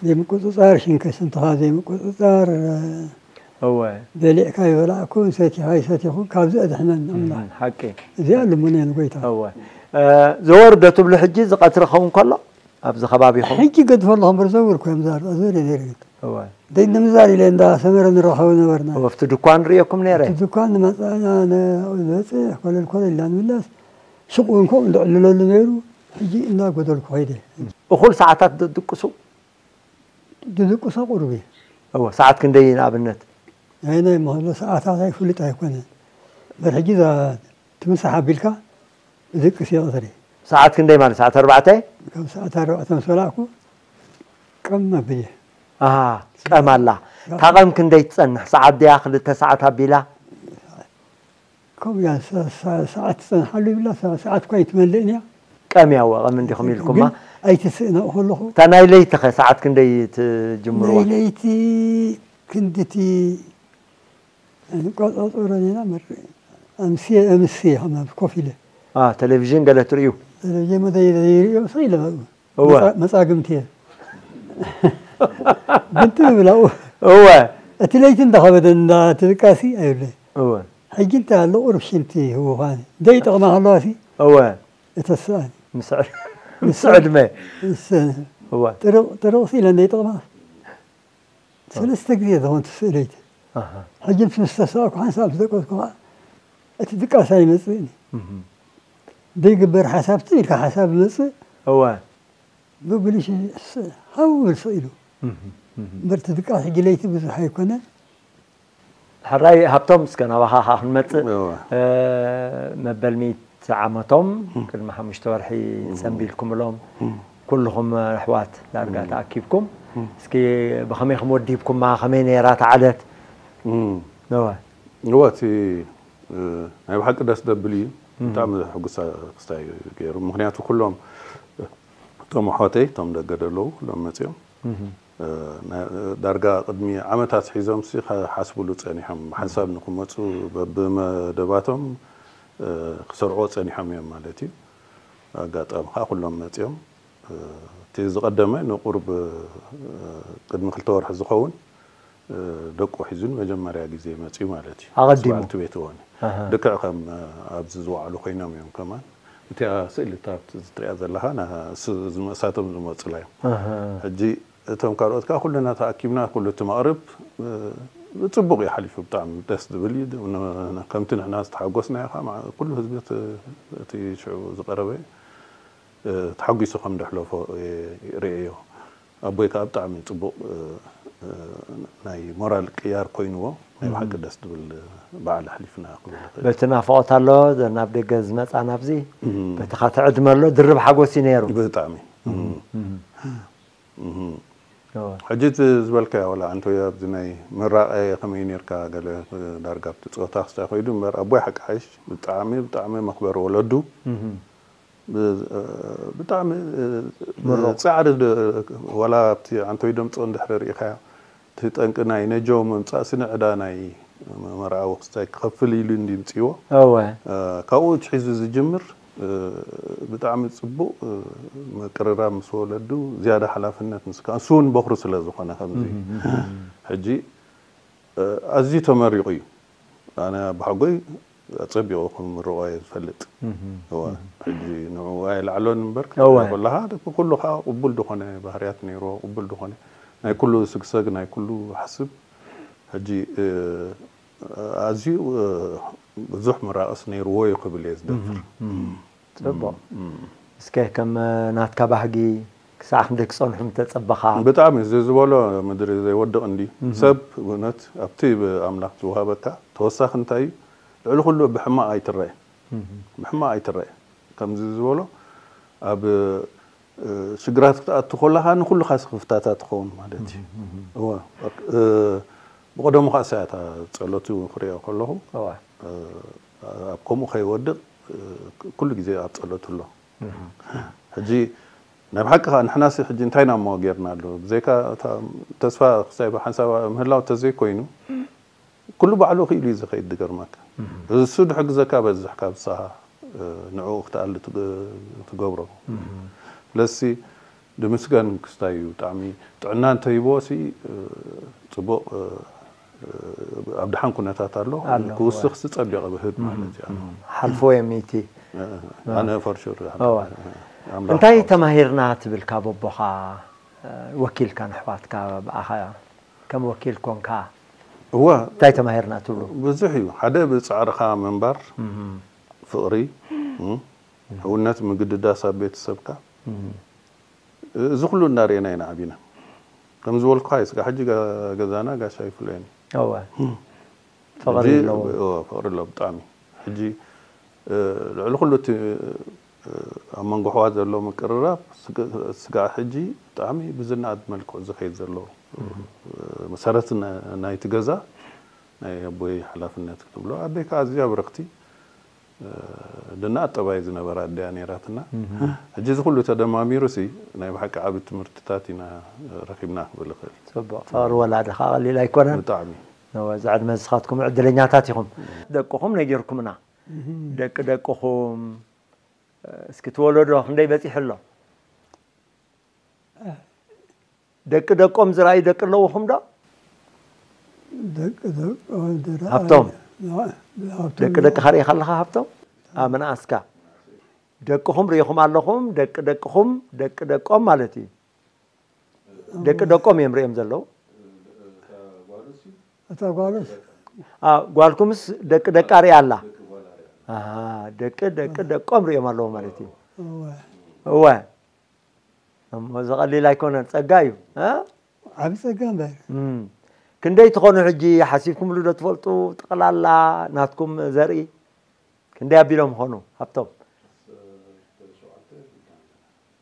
ዘይምቁፅፃር ሽንከስንትኻ ዘይምቁፅፃር እወ በሊዕካ ይበላዕኩ ሰቲኻ ይሰቲኹ ካብዚ ኣድሕነን ኣምላኽ ሓቂ እዚኣ ልሙነ ንጎይታ እወ እ፣ ዘወር ዶ ትብሉ ሕጂ ዝቐትሪ ኸውን ከሎ ኣብዚ ከባቢኹም ሕጂ ገድፈ ኣለኹ እምበር ዘውር ኮ እዮም ዛር ኣዘር የዘርግት እወ ደይ ንምዛር ኢለ እንዳ ሰመረ ንራኸቡ ነበርና እወ ኣብቲ ድኳን ርእየኩም ነይረ እቲ ድኳን ንመፃና ንበፅሕ ኮለል ኮለል ኢልና ንምለስ ሽቕ እውን ከምኡ እንድዕልለሉ ነይሩ ሕጂ እናጎደልኩ ከይደ እኹል ሰዓታት ድድቅሱ ድድቅሶ ቁሩብ እዩ እወ ሰዓት ክንደይ ንኣብነት ናይ ናይ መኸሎ ሰዓታት ኣይፍልጥ ኣይኮነን በር ሕጂ እዛ ትምሳሕ ኣቢልካ ዝቅስ እየ ቀትሪ ሰዓት ክንደይ ማለት ሰዓት ኣርባዕተ ካብ ሰዓት ኣርባዕተ ምስ በላዕኩ ቀም ኣብል እየ ኣሃ ቀም ኣላ እታ ቀም ክንደይ ትጸንሕ ሰዓት ድያ ክልተ ሰዓት ኣቢላ ከምኡ እያ ሰዓት ትጸንሓሉ ይብላ ሰዓት እኳ ይትመልእን እያ ቀም እያ ወቐም እንዲኹም ኢልኩማ ኣይትስእና ከለኹ እታ ናይ ለይቲ ኸ ሰዓት ክንደይ ትጅምርዋ ናይ ለይቲ ክንድቲ ንቆጻጸሮ ኔና መር ኣምስየ ኣምስየ ከማብ ኮፍ ኢለ ቴሌቪዥን ገለ ትርእዩ ቴሌቪዥን መደይ ዘይርእዮ ስቕ ኢለ እወ መጻግምቲ እየ ግንቲ ብላኡ እወ እቲ ለይቲ እንዳኸበደ እንዳ ትድቃሲ ኣይብለ እወ ሕጂ እንታይ ኣሎ ቁሩብ ሽንቲ ህውኻኒ ዘይጠቕማ ከለዋሲ እወ እተስኣኒ ምስ ዕድመ እወ ጥርቕ ጥርቕ ኢለ ዘይጠቕማ ሰለስተ ግዜ ዝኾን ትስእለይቲ ሕጂ ምስ ተሳእኩ ሓንሳብ ምስ ደቀስኩ ከዓ እቲ ድቃስ ኣይመፅእን ዘይግበር ሓሳብ ትም ኢልካ ሓሳብ ይመፅእ እወ ብብልሽ ሃው ብል ስቕ ኢሉ እምበር እቲ ድቃስ ሕጂ ለይቲ ብዙሕ ኣይኮነን ሕራይ ሃብቶም እስከ ናባኻ ኸዓ ክንመፅእ መበል ሚእቲ ዓመቶም ቅድሚ ሓሙሽተ ወርሒ ፀንቢልኩምሎም ኩልኹም ኣሕዋት ዳርጋ ተኣኪብኩም እስኪ ብኸመይ ከም ወዲብኩማ ከመይ ነይራ እታ ዕለት እወ እወ እቲ ናይ ብሓቂ ደስ ደብል እዩ ብጣዕሚ ሕጉሳ ክስታይ ገይሩ ምክንያቱ ኩሎም እቶም ኣሕዋተይ እቶም ደገ ደለዉ ኩሎም መፅኦም ዳርጋ ቅድሚ ዓመታት ሒዞም ሲ ሓስብሉ ፀኒሖም ሓንሳብ ንክመፁ በብመደባቶም ክሰርዕዎ ፀኒሖም እዮም ማለት እዩ ኣጋጣሚ ከዓ ኩሎም መፅኦም እቲ ዝቀደመ ንቁርብ ቅድሚ ክልተ ወርሒ ዝኸውን ደቁ ሒዙ ንመጀመርያ ግዜ መፅዩ ማለት እዩ። ኣቐዲሙ። በዓልቲ ቤት እወን ኣሃ። ልክዕ ከም ኣብዚ ዝወዓሉ ኮይኖም እዮም። ከማን እቲኣ ስእሊ እታ ትሪኣ ዘለኻ ና- ስ- ዝመ- እሳቶም ዝመፁላ እዮም። ኣሃ። ሕጂ እቶም ካልኦት ከዓ ኩልና ተኣኪብና ኩሉ እቲ መቕርብ ብፅቡቅ እዩ ሓሊፉ። ብጣዕሚ ደስ ዝብል እዩ። ን- ከምቲ ንሕና ዝተሓጎስናዮ ከዓ ኩሉ ህዝቢ እቲ- እቲ ሽዑ ዝቀረበ ተሓጒሱ ከም ደሕለፎ ርእዮ። ኣቦይ ከዓ ብጣዕሚ ፅቡቅ ናይ ሞራል ቅያር ኮይንዎ ናይ ብሓቂ ደስ ዝብል በዓል ኣሕሊፍና ክብል ይኽእል። በቲ ናፍቆት ኣሎ ናብ ደገ ዝመፃ ናብዚ በቲ ካትዕድመ ኣሎ ድርብ ሓጎስ እዩ ነይሩ። ብጣዕሚ እም። ሕጂ እቲ ዝበልካዮ ዋላ ኣንቶዮ ኣብዚ ናይ ምራቐ ከመይ ኔርካ ገለ ዳርጋ ኣብቲ ፀወታ ክስታይ ኮይዱ እምበር ኣቦይ ሓቃይሽ ብጣዕሚ ብጣዕሚ መክበሪ ወለዱ እም። ብ- ብጣዕሚ ምሩቕ። ፃዕሪ ድ- ዋላ ኣብቲ ኣንቶይ ደምፆ እንድሕሪ ርኢኻዮ እቲ ጠንቂ ናይ ነጆ ምምፃእ ስኒ ዕዳ ናይ መርዓዊ ክስታይ ክኸፍል ኢሉ እንዲ ምፅዎ እወ ካብኡ ትሒዙ ዝጅምር ብጣዕሚ ፅቡቅ ምቅርራብ ምስ ወለዱ ዝያዳ ሓላፍነት ምስ ከ- እሱ እውን በኩሪ ስለ ዝኾነ ከምዚ ሕጂ ኣዝዩ ተመሪቑ እዩ። ኣነ ብሓጎይ ኣፀቢቑ ክምርቆ እየ ዝፈልጥ። እወ፣ ሕጂ ንዕኡ ኣይልዓሎን እምበር ክትሪኦ ከለኻ ኩሉ ከዓ ቅቡል ዝኾነ ባህርያት ነይርዎ፣ ቅቡል ዝኾነ ናይ ኩሉ ስግሰግ ናይ ኩሉ ሓስብ ሕጂ ኣዝዩ ብዙሕ መራቕስ ነይርዎ እዩ ክብል እየ ዝደፍር። ፅቡቅ። እስከ ከም ናትካ ባህጊ ክሳዕ ክንደይ ክፀንሑ ምተፀበኻ? ብጣዕሚ እዚ ዝበሎ ምድሪ ዘይወድቕ እንዲ ሰብ ብእውነት ኣብቲ ብኣምላኽ ዝወሃበካ ተወሳኺ እንታይ እዩ? ልዕሊ ኩሉ ብሕማቕ ኣይትረአ ብሕማቕ ኣይትረአ ከምዚ ዝበሎ ኣብ ሽግራት ክትኣቱ ከለኻ ንኩልኻ ስኽፍታታት ትኸውን ማለት እዩ። እወ ብቀደሙ ከዓ ሳያታ ጸሎቱ ክሪኦ ከለኹ ኣብ ከምኡ ከይወድቕ ኩሉ ግዜ ኣብ ጸሎት ኣሎ። ሕጂ ናይ ብሓቂ ከዓ ንሕናሲ ሕጂ እንታይ ናሞ ጌርና ኣሎ ብዘይካ ተስፋ ክሳይ ሓንሳብ ምህላው ተዘይኮይኑ ኩሉ ባዕሉ ክኢሉ እዩ ዝኸይድ ዝገርመካ። እሱ ድሕግዘካ በዝሕ ካብ ንስኻ ንዕኡ ክትኣሊ ትገብሮ። ስለዚ ድምስገን ክስታይ እዩ ብጣዕሚ ጥዕና እንተሂብዎ ሲ ፅቡቕ ኣብ ድሓን ኩነታት ኣሎ። ክውስኽ ሲ ፀቢቕ ብህድ ማለት እዩ። ሓልፎ የሚቲ ኣነ ፈርሹር እንታይ ተማሂርና ትብል ካብ ኣቦኻ ወኪልካ ንሕዋትካ ብኣኻ ከም ወኪል ኮንካ እወ እንታይ ተማሂርና ትብሉ? ብዙሕ እዩ። ሓደ ብፃዕርኻ ምንባር ፍቕሪ፣ ሕውነት፣ ምግድዳስ ኣብ ቤተሰብካ እዚ ኩሉ እንዳርኤና ኢና ዓቢና። ከም ዝበልኩኻ እዩ ስጋ ሕጂ ገዛና ጋሻ ይፍለየኒ። እወ ፍቕሪ ኣለዎ። ፍቕሪ ኣሎ ብጣዕሚ። ሕጂ ልዕሊ ኩሉ እቲ ኣብ መንጎ ኣሕዋት ዘሎ ምቅርራብ ስጋዕ ሕጂ ብጣዕሚ ብዝነኣድ መልክዑ ዝኸይድ ዘሎ መሰረት ናይቲ ገዛ ናይ ኣቦይ ሓላፍነት ክትብሎ ኣደይ ከዓ ኣዝያ ብርኽቲ ድና ጠባይ ዝነበራ ኣደያ ነይራትና። ሕጂ እዚ ኩሉ ተደማሚሩ ሲ ናይ ብሓቂ ዓቢ ትምህርትታት ኢና ረኺብና ክብል እኽእል። ፅቡቕ ፍቕሪ ወላዲ ከዓ ቀሊል ኣይኮነን። ብጣዕሚ እዚ ዕድመ ንስኻትኩም ዕድለኛታት ኢኹም። ደቅኹም ነጊርኩምና ደቂ ደቅኹም እስኪ ትወለዶ ክንደይ በፂሑ ኣሎ? ደቂ ደቆም ዝረኣዩ ደቂ ኣለውኹም ዶ? ደቂ ደቆም ዝረኣዩ ሃብቶም። ላ- ሃብቶም ደቂ ደቂ ካርኢ ከለኻ ሃብቶም ኣመናኣስካ ደቅኹም ርኢኹም ኣለኹም። ደቂ ደቅኹም ደቂ ደቆም ማለት እዩ። ደቂ ደቆም እዮም ሪኦም ዘለዉ። እታ ጓልስ አ፣ ጓልኩምስ ደቂ ደቃ ሪኣ ኣላ። ኣሃ፣ ደቂ ደቂ ደቆም ሪኦም ኣለዉ ማለት እዩ። እወ እወ እሞ እዚ ቀሊል ኣይኮነን፣ ጸጋ እዩ። እ? ዓቢ ጸጋ እምበር እም። ክንደይ ትኾኑ ሕጂ ሓሲብኩምሉ ዶ ትፈልጡ? ጠቕላላ ናትኩም ዘርኢ ክንደይ ኣቢሎም ኾኑ? ሃብቶም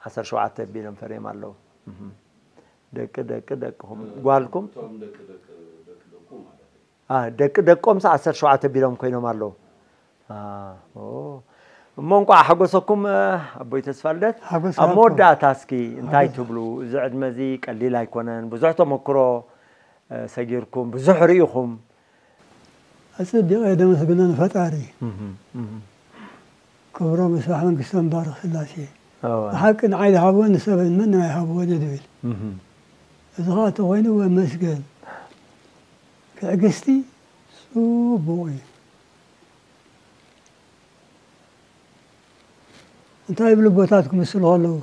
ዓሰርተ ሸውዓተ ኣቢሎም ፈርዮም ኣለዉ። እም። ደቂ ደቂ ደቅኹም ጓልኩም አ፣ ደቂ ደቆምስ ዓሰርተ ሸውዓተ ቢሎም ኮይኖም ኣለዉ። አ፣ ኦ። እሞ እንቋዕ ሓጎሰኩም፣ እ፣ ኣቦይ ተስፋ ልደት። ሓጎስ ኣብ ሃብቶም። መወዳእታ እስኪ እንታይ ሓጎስ። ትብሉ? እዚ ዕድመ እዚ ቀሊል ኣይኮነን። ብዙሕ ተመክሮ፣ እ፣ ሰጊርኩም፣ ብዙሕ ርኢኹም። ኣጸቢቐ ደመስግኖ ንፈጣሪ። እህ፣ እህ። ክብሮ ምስራሕ መንግስቶም ባርኽ ስላሴ። እወ። ብሓቂ ንዓይ ዝሃብዎ ንሰብ መን ኣይሃብዎን እዩ ዝብል። እህ። እዚ ኸዓ ተኾይኑ ወመስገን። ትዕግስቲ ጽቡቕ እዩ። እንታይ ይብሉ ኣቦታት ክምስሉ ከለዉ፣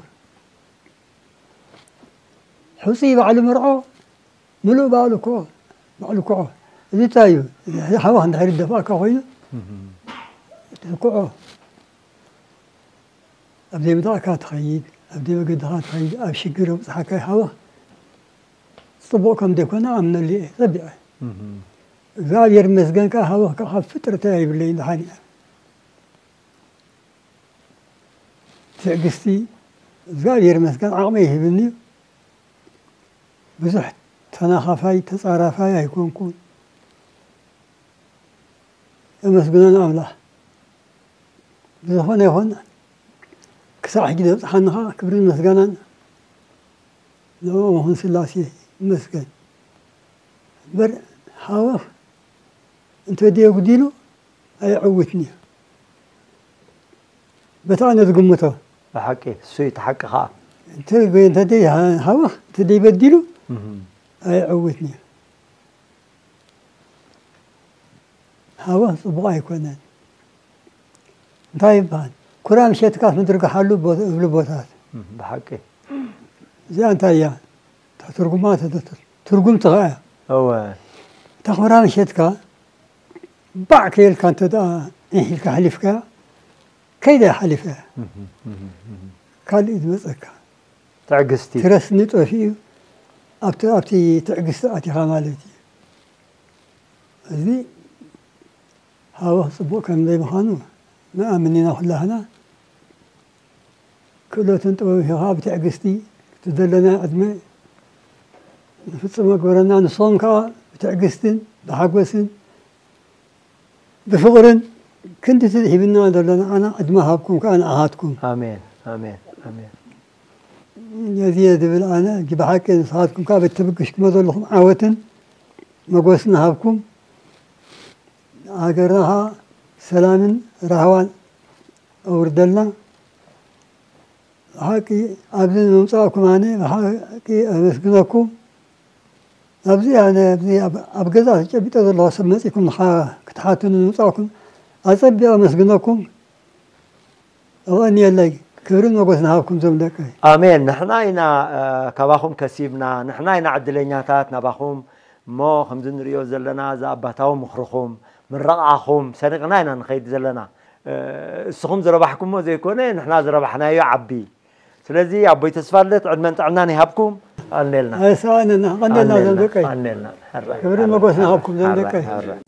ሕጹይ ባዕሉ መርዖ፣ ምሉእ ባዕሉ ኮ፣ ባዕሉ ኮዖ። እዚ እንታይ እዩ? እዚ ሓዋ እንድሕር ይደፋእካ ኮይኑ፣ ትኩዖ። ኣብ ዘይምድቓካ ትኸይድ፣ ኣብ ዘይመገድኻ ትኸይድ፣ ኣብ ሽግር ኣብጽሓካ ይሃወኽ። ጽቡቕ ከም ዘይኮነ ኣምነሉ እየ፣ ጸቢቐ። እግዝኣብሔር ይመስገን ከኣ ሃወኽ ከኣ ካብ ፍጥረተይ ኣይብለይን፣ ደሓን እየ። ትዕግስቲ፣ እግዝኣብሔር ይመስገን ዓቕመይ ይህብኒ እዩ። ብዙሕ ተናኻፋይ፣ ተጻራፋይ ኣይኮንኩን። የመስግኖ ንኣምላኽ። ብዝኾነ ይኹን፣ ክሳዕ ሕጂ ዘብጽሓኒ ኸኣ ክብርን ምስጋናን ንዕኡ ይኹን፣ ስላሴ ይመስገን። እምበር ሃወኽ እንተ ደየጉዲሉ ኣየዕውትን እዩ። በቲ ኣነ ዝግምቶ። ብሓቂ፣ እሱ እዩ እቲ ሓቂ ኸኣ። እንተ፣ እንተ ደይ-፣ ሃወኽ እንተ ደይበዲሉ እህ። ኣየዕውትን እዩ። ሃወኽ ጽቡቕ ኣይኮነን። እንታይ ይበሃል? ኩራ ምሸትካስ ምድርግሓሉ ቦ-፣ እብሉ ኣቦታት። እህ፣ ብሓቂ። እዚኣ እንታይ እያ? እታ ትርጉማ ተ-፣ ተ-፣ ተ-፣ ትርጉም ትኸኣ እያ። እወ። እታ ኩራ ምሸትካ ባዕ ከየልካ እንተ ደኣ ኢሒልካ ሓሊፍካያ፣ ከይዳ ሓሊፋ እያ። እህ፣ እህ፣ እህ። ካልእ እዩ ዝመጸካ። ትዕግስቲ። ትረስኒ ጠፊኡ፣ ኣብቲ፣ ኣብቲ ትዕግስቲ ኣቲኻ ማለት እዩ። እዚ ሃወኽ ጽቡቕ ከም ዘይምዃኑ ንኣምን ኢና ኩላህና። ክእለትን ጥበብን ሂብኻ ብትዕግስቲ እቲ ዘለናዮ ዕድመ ንፍጽሞ ግበረና። ንስኹም ከኣ ብትዕግስትን ብሓጎስን ብፍቕርን ክንዲ እቲ ሂብና ዘሎ ንዓና ዕድመ ሃብኩም ከኣ ንኣኻትኩም። ኣሜን፣ ኣሜን፣ ኣሜን። ነዚ እየ ዝብል ኣነ፣ ብሓቂ ንስኻትኩም ከኣ በቲ ተበግሽኩሞ ዘለኹም ዓወትን መጎስን ሃብኩም። ሃገርና ኸኣ ሰላምን ራህዋን ኣውርደልና። ብሓቂ ኣብዚ ንምምጻእኩም ኣነ ብሓቂ ኣመስግነኩም። ኣብዚ ኣነ ኣብዚ ኣብ፣ ኣብ ገዛ ተጨቢጠ ዘለኹ ሰብ መጺእኩም ንኻ ክትሓቱኒ ንምምጻእኩም ኣጸቢቐ ኣመስግነኩም። የቐንየለይ። ክብርን መጎስን ሃብኩም ዞም ደቀይ። ኣሜን። ንሕና ኢና፣ እ፣ ካባኹም ከሲብና፣ ንሕና ኢና ዕድለኛታት ናባኹም። እሞ ከምዚ ንርእዮ ዘለና፣ እዚ ኣባታዊ ምኽርኹም፣ ምርቓኹም ሰኒቕና ኢና ንኸይድ ዘለና። እ፣ እስኹም ዝረባሕኩሞ ዘይኮነ፣ ንሕና ዝረባሕናዮ ዓቢ። ስለዚ ኣቦይ ተስፋልደት ዕድመን ጥዕናን ይሃብኩም። ኣልሜልና። ኣይሰኣነና፣ ቀንደልና ኣልሜልና፣ ዞም ደቀይ። ኣልሜልና። ሕራይ፣ ክብርን ሕራይ፣ መጎስን ሕራይ፣ ሃብኩም ዞም ሕራይ፣ ደቀይ። ሕራይ።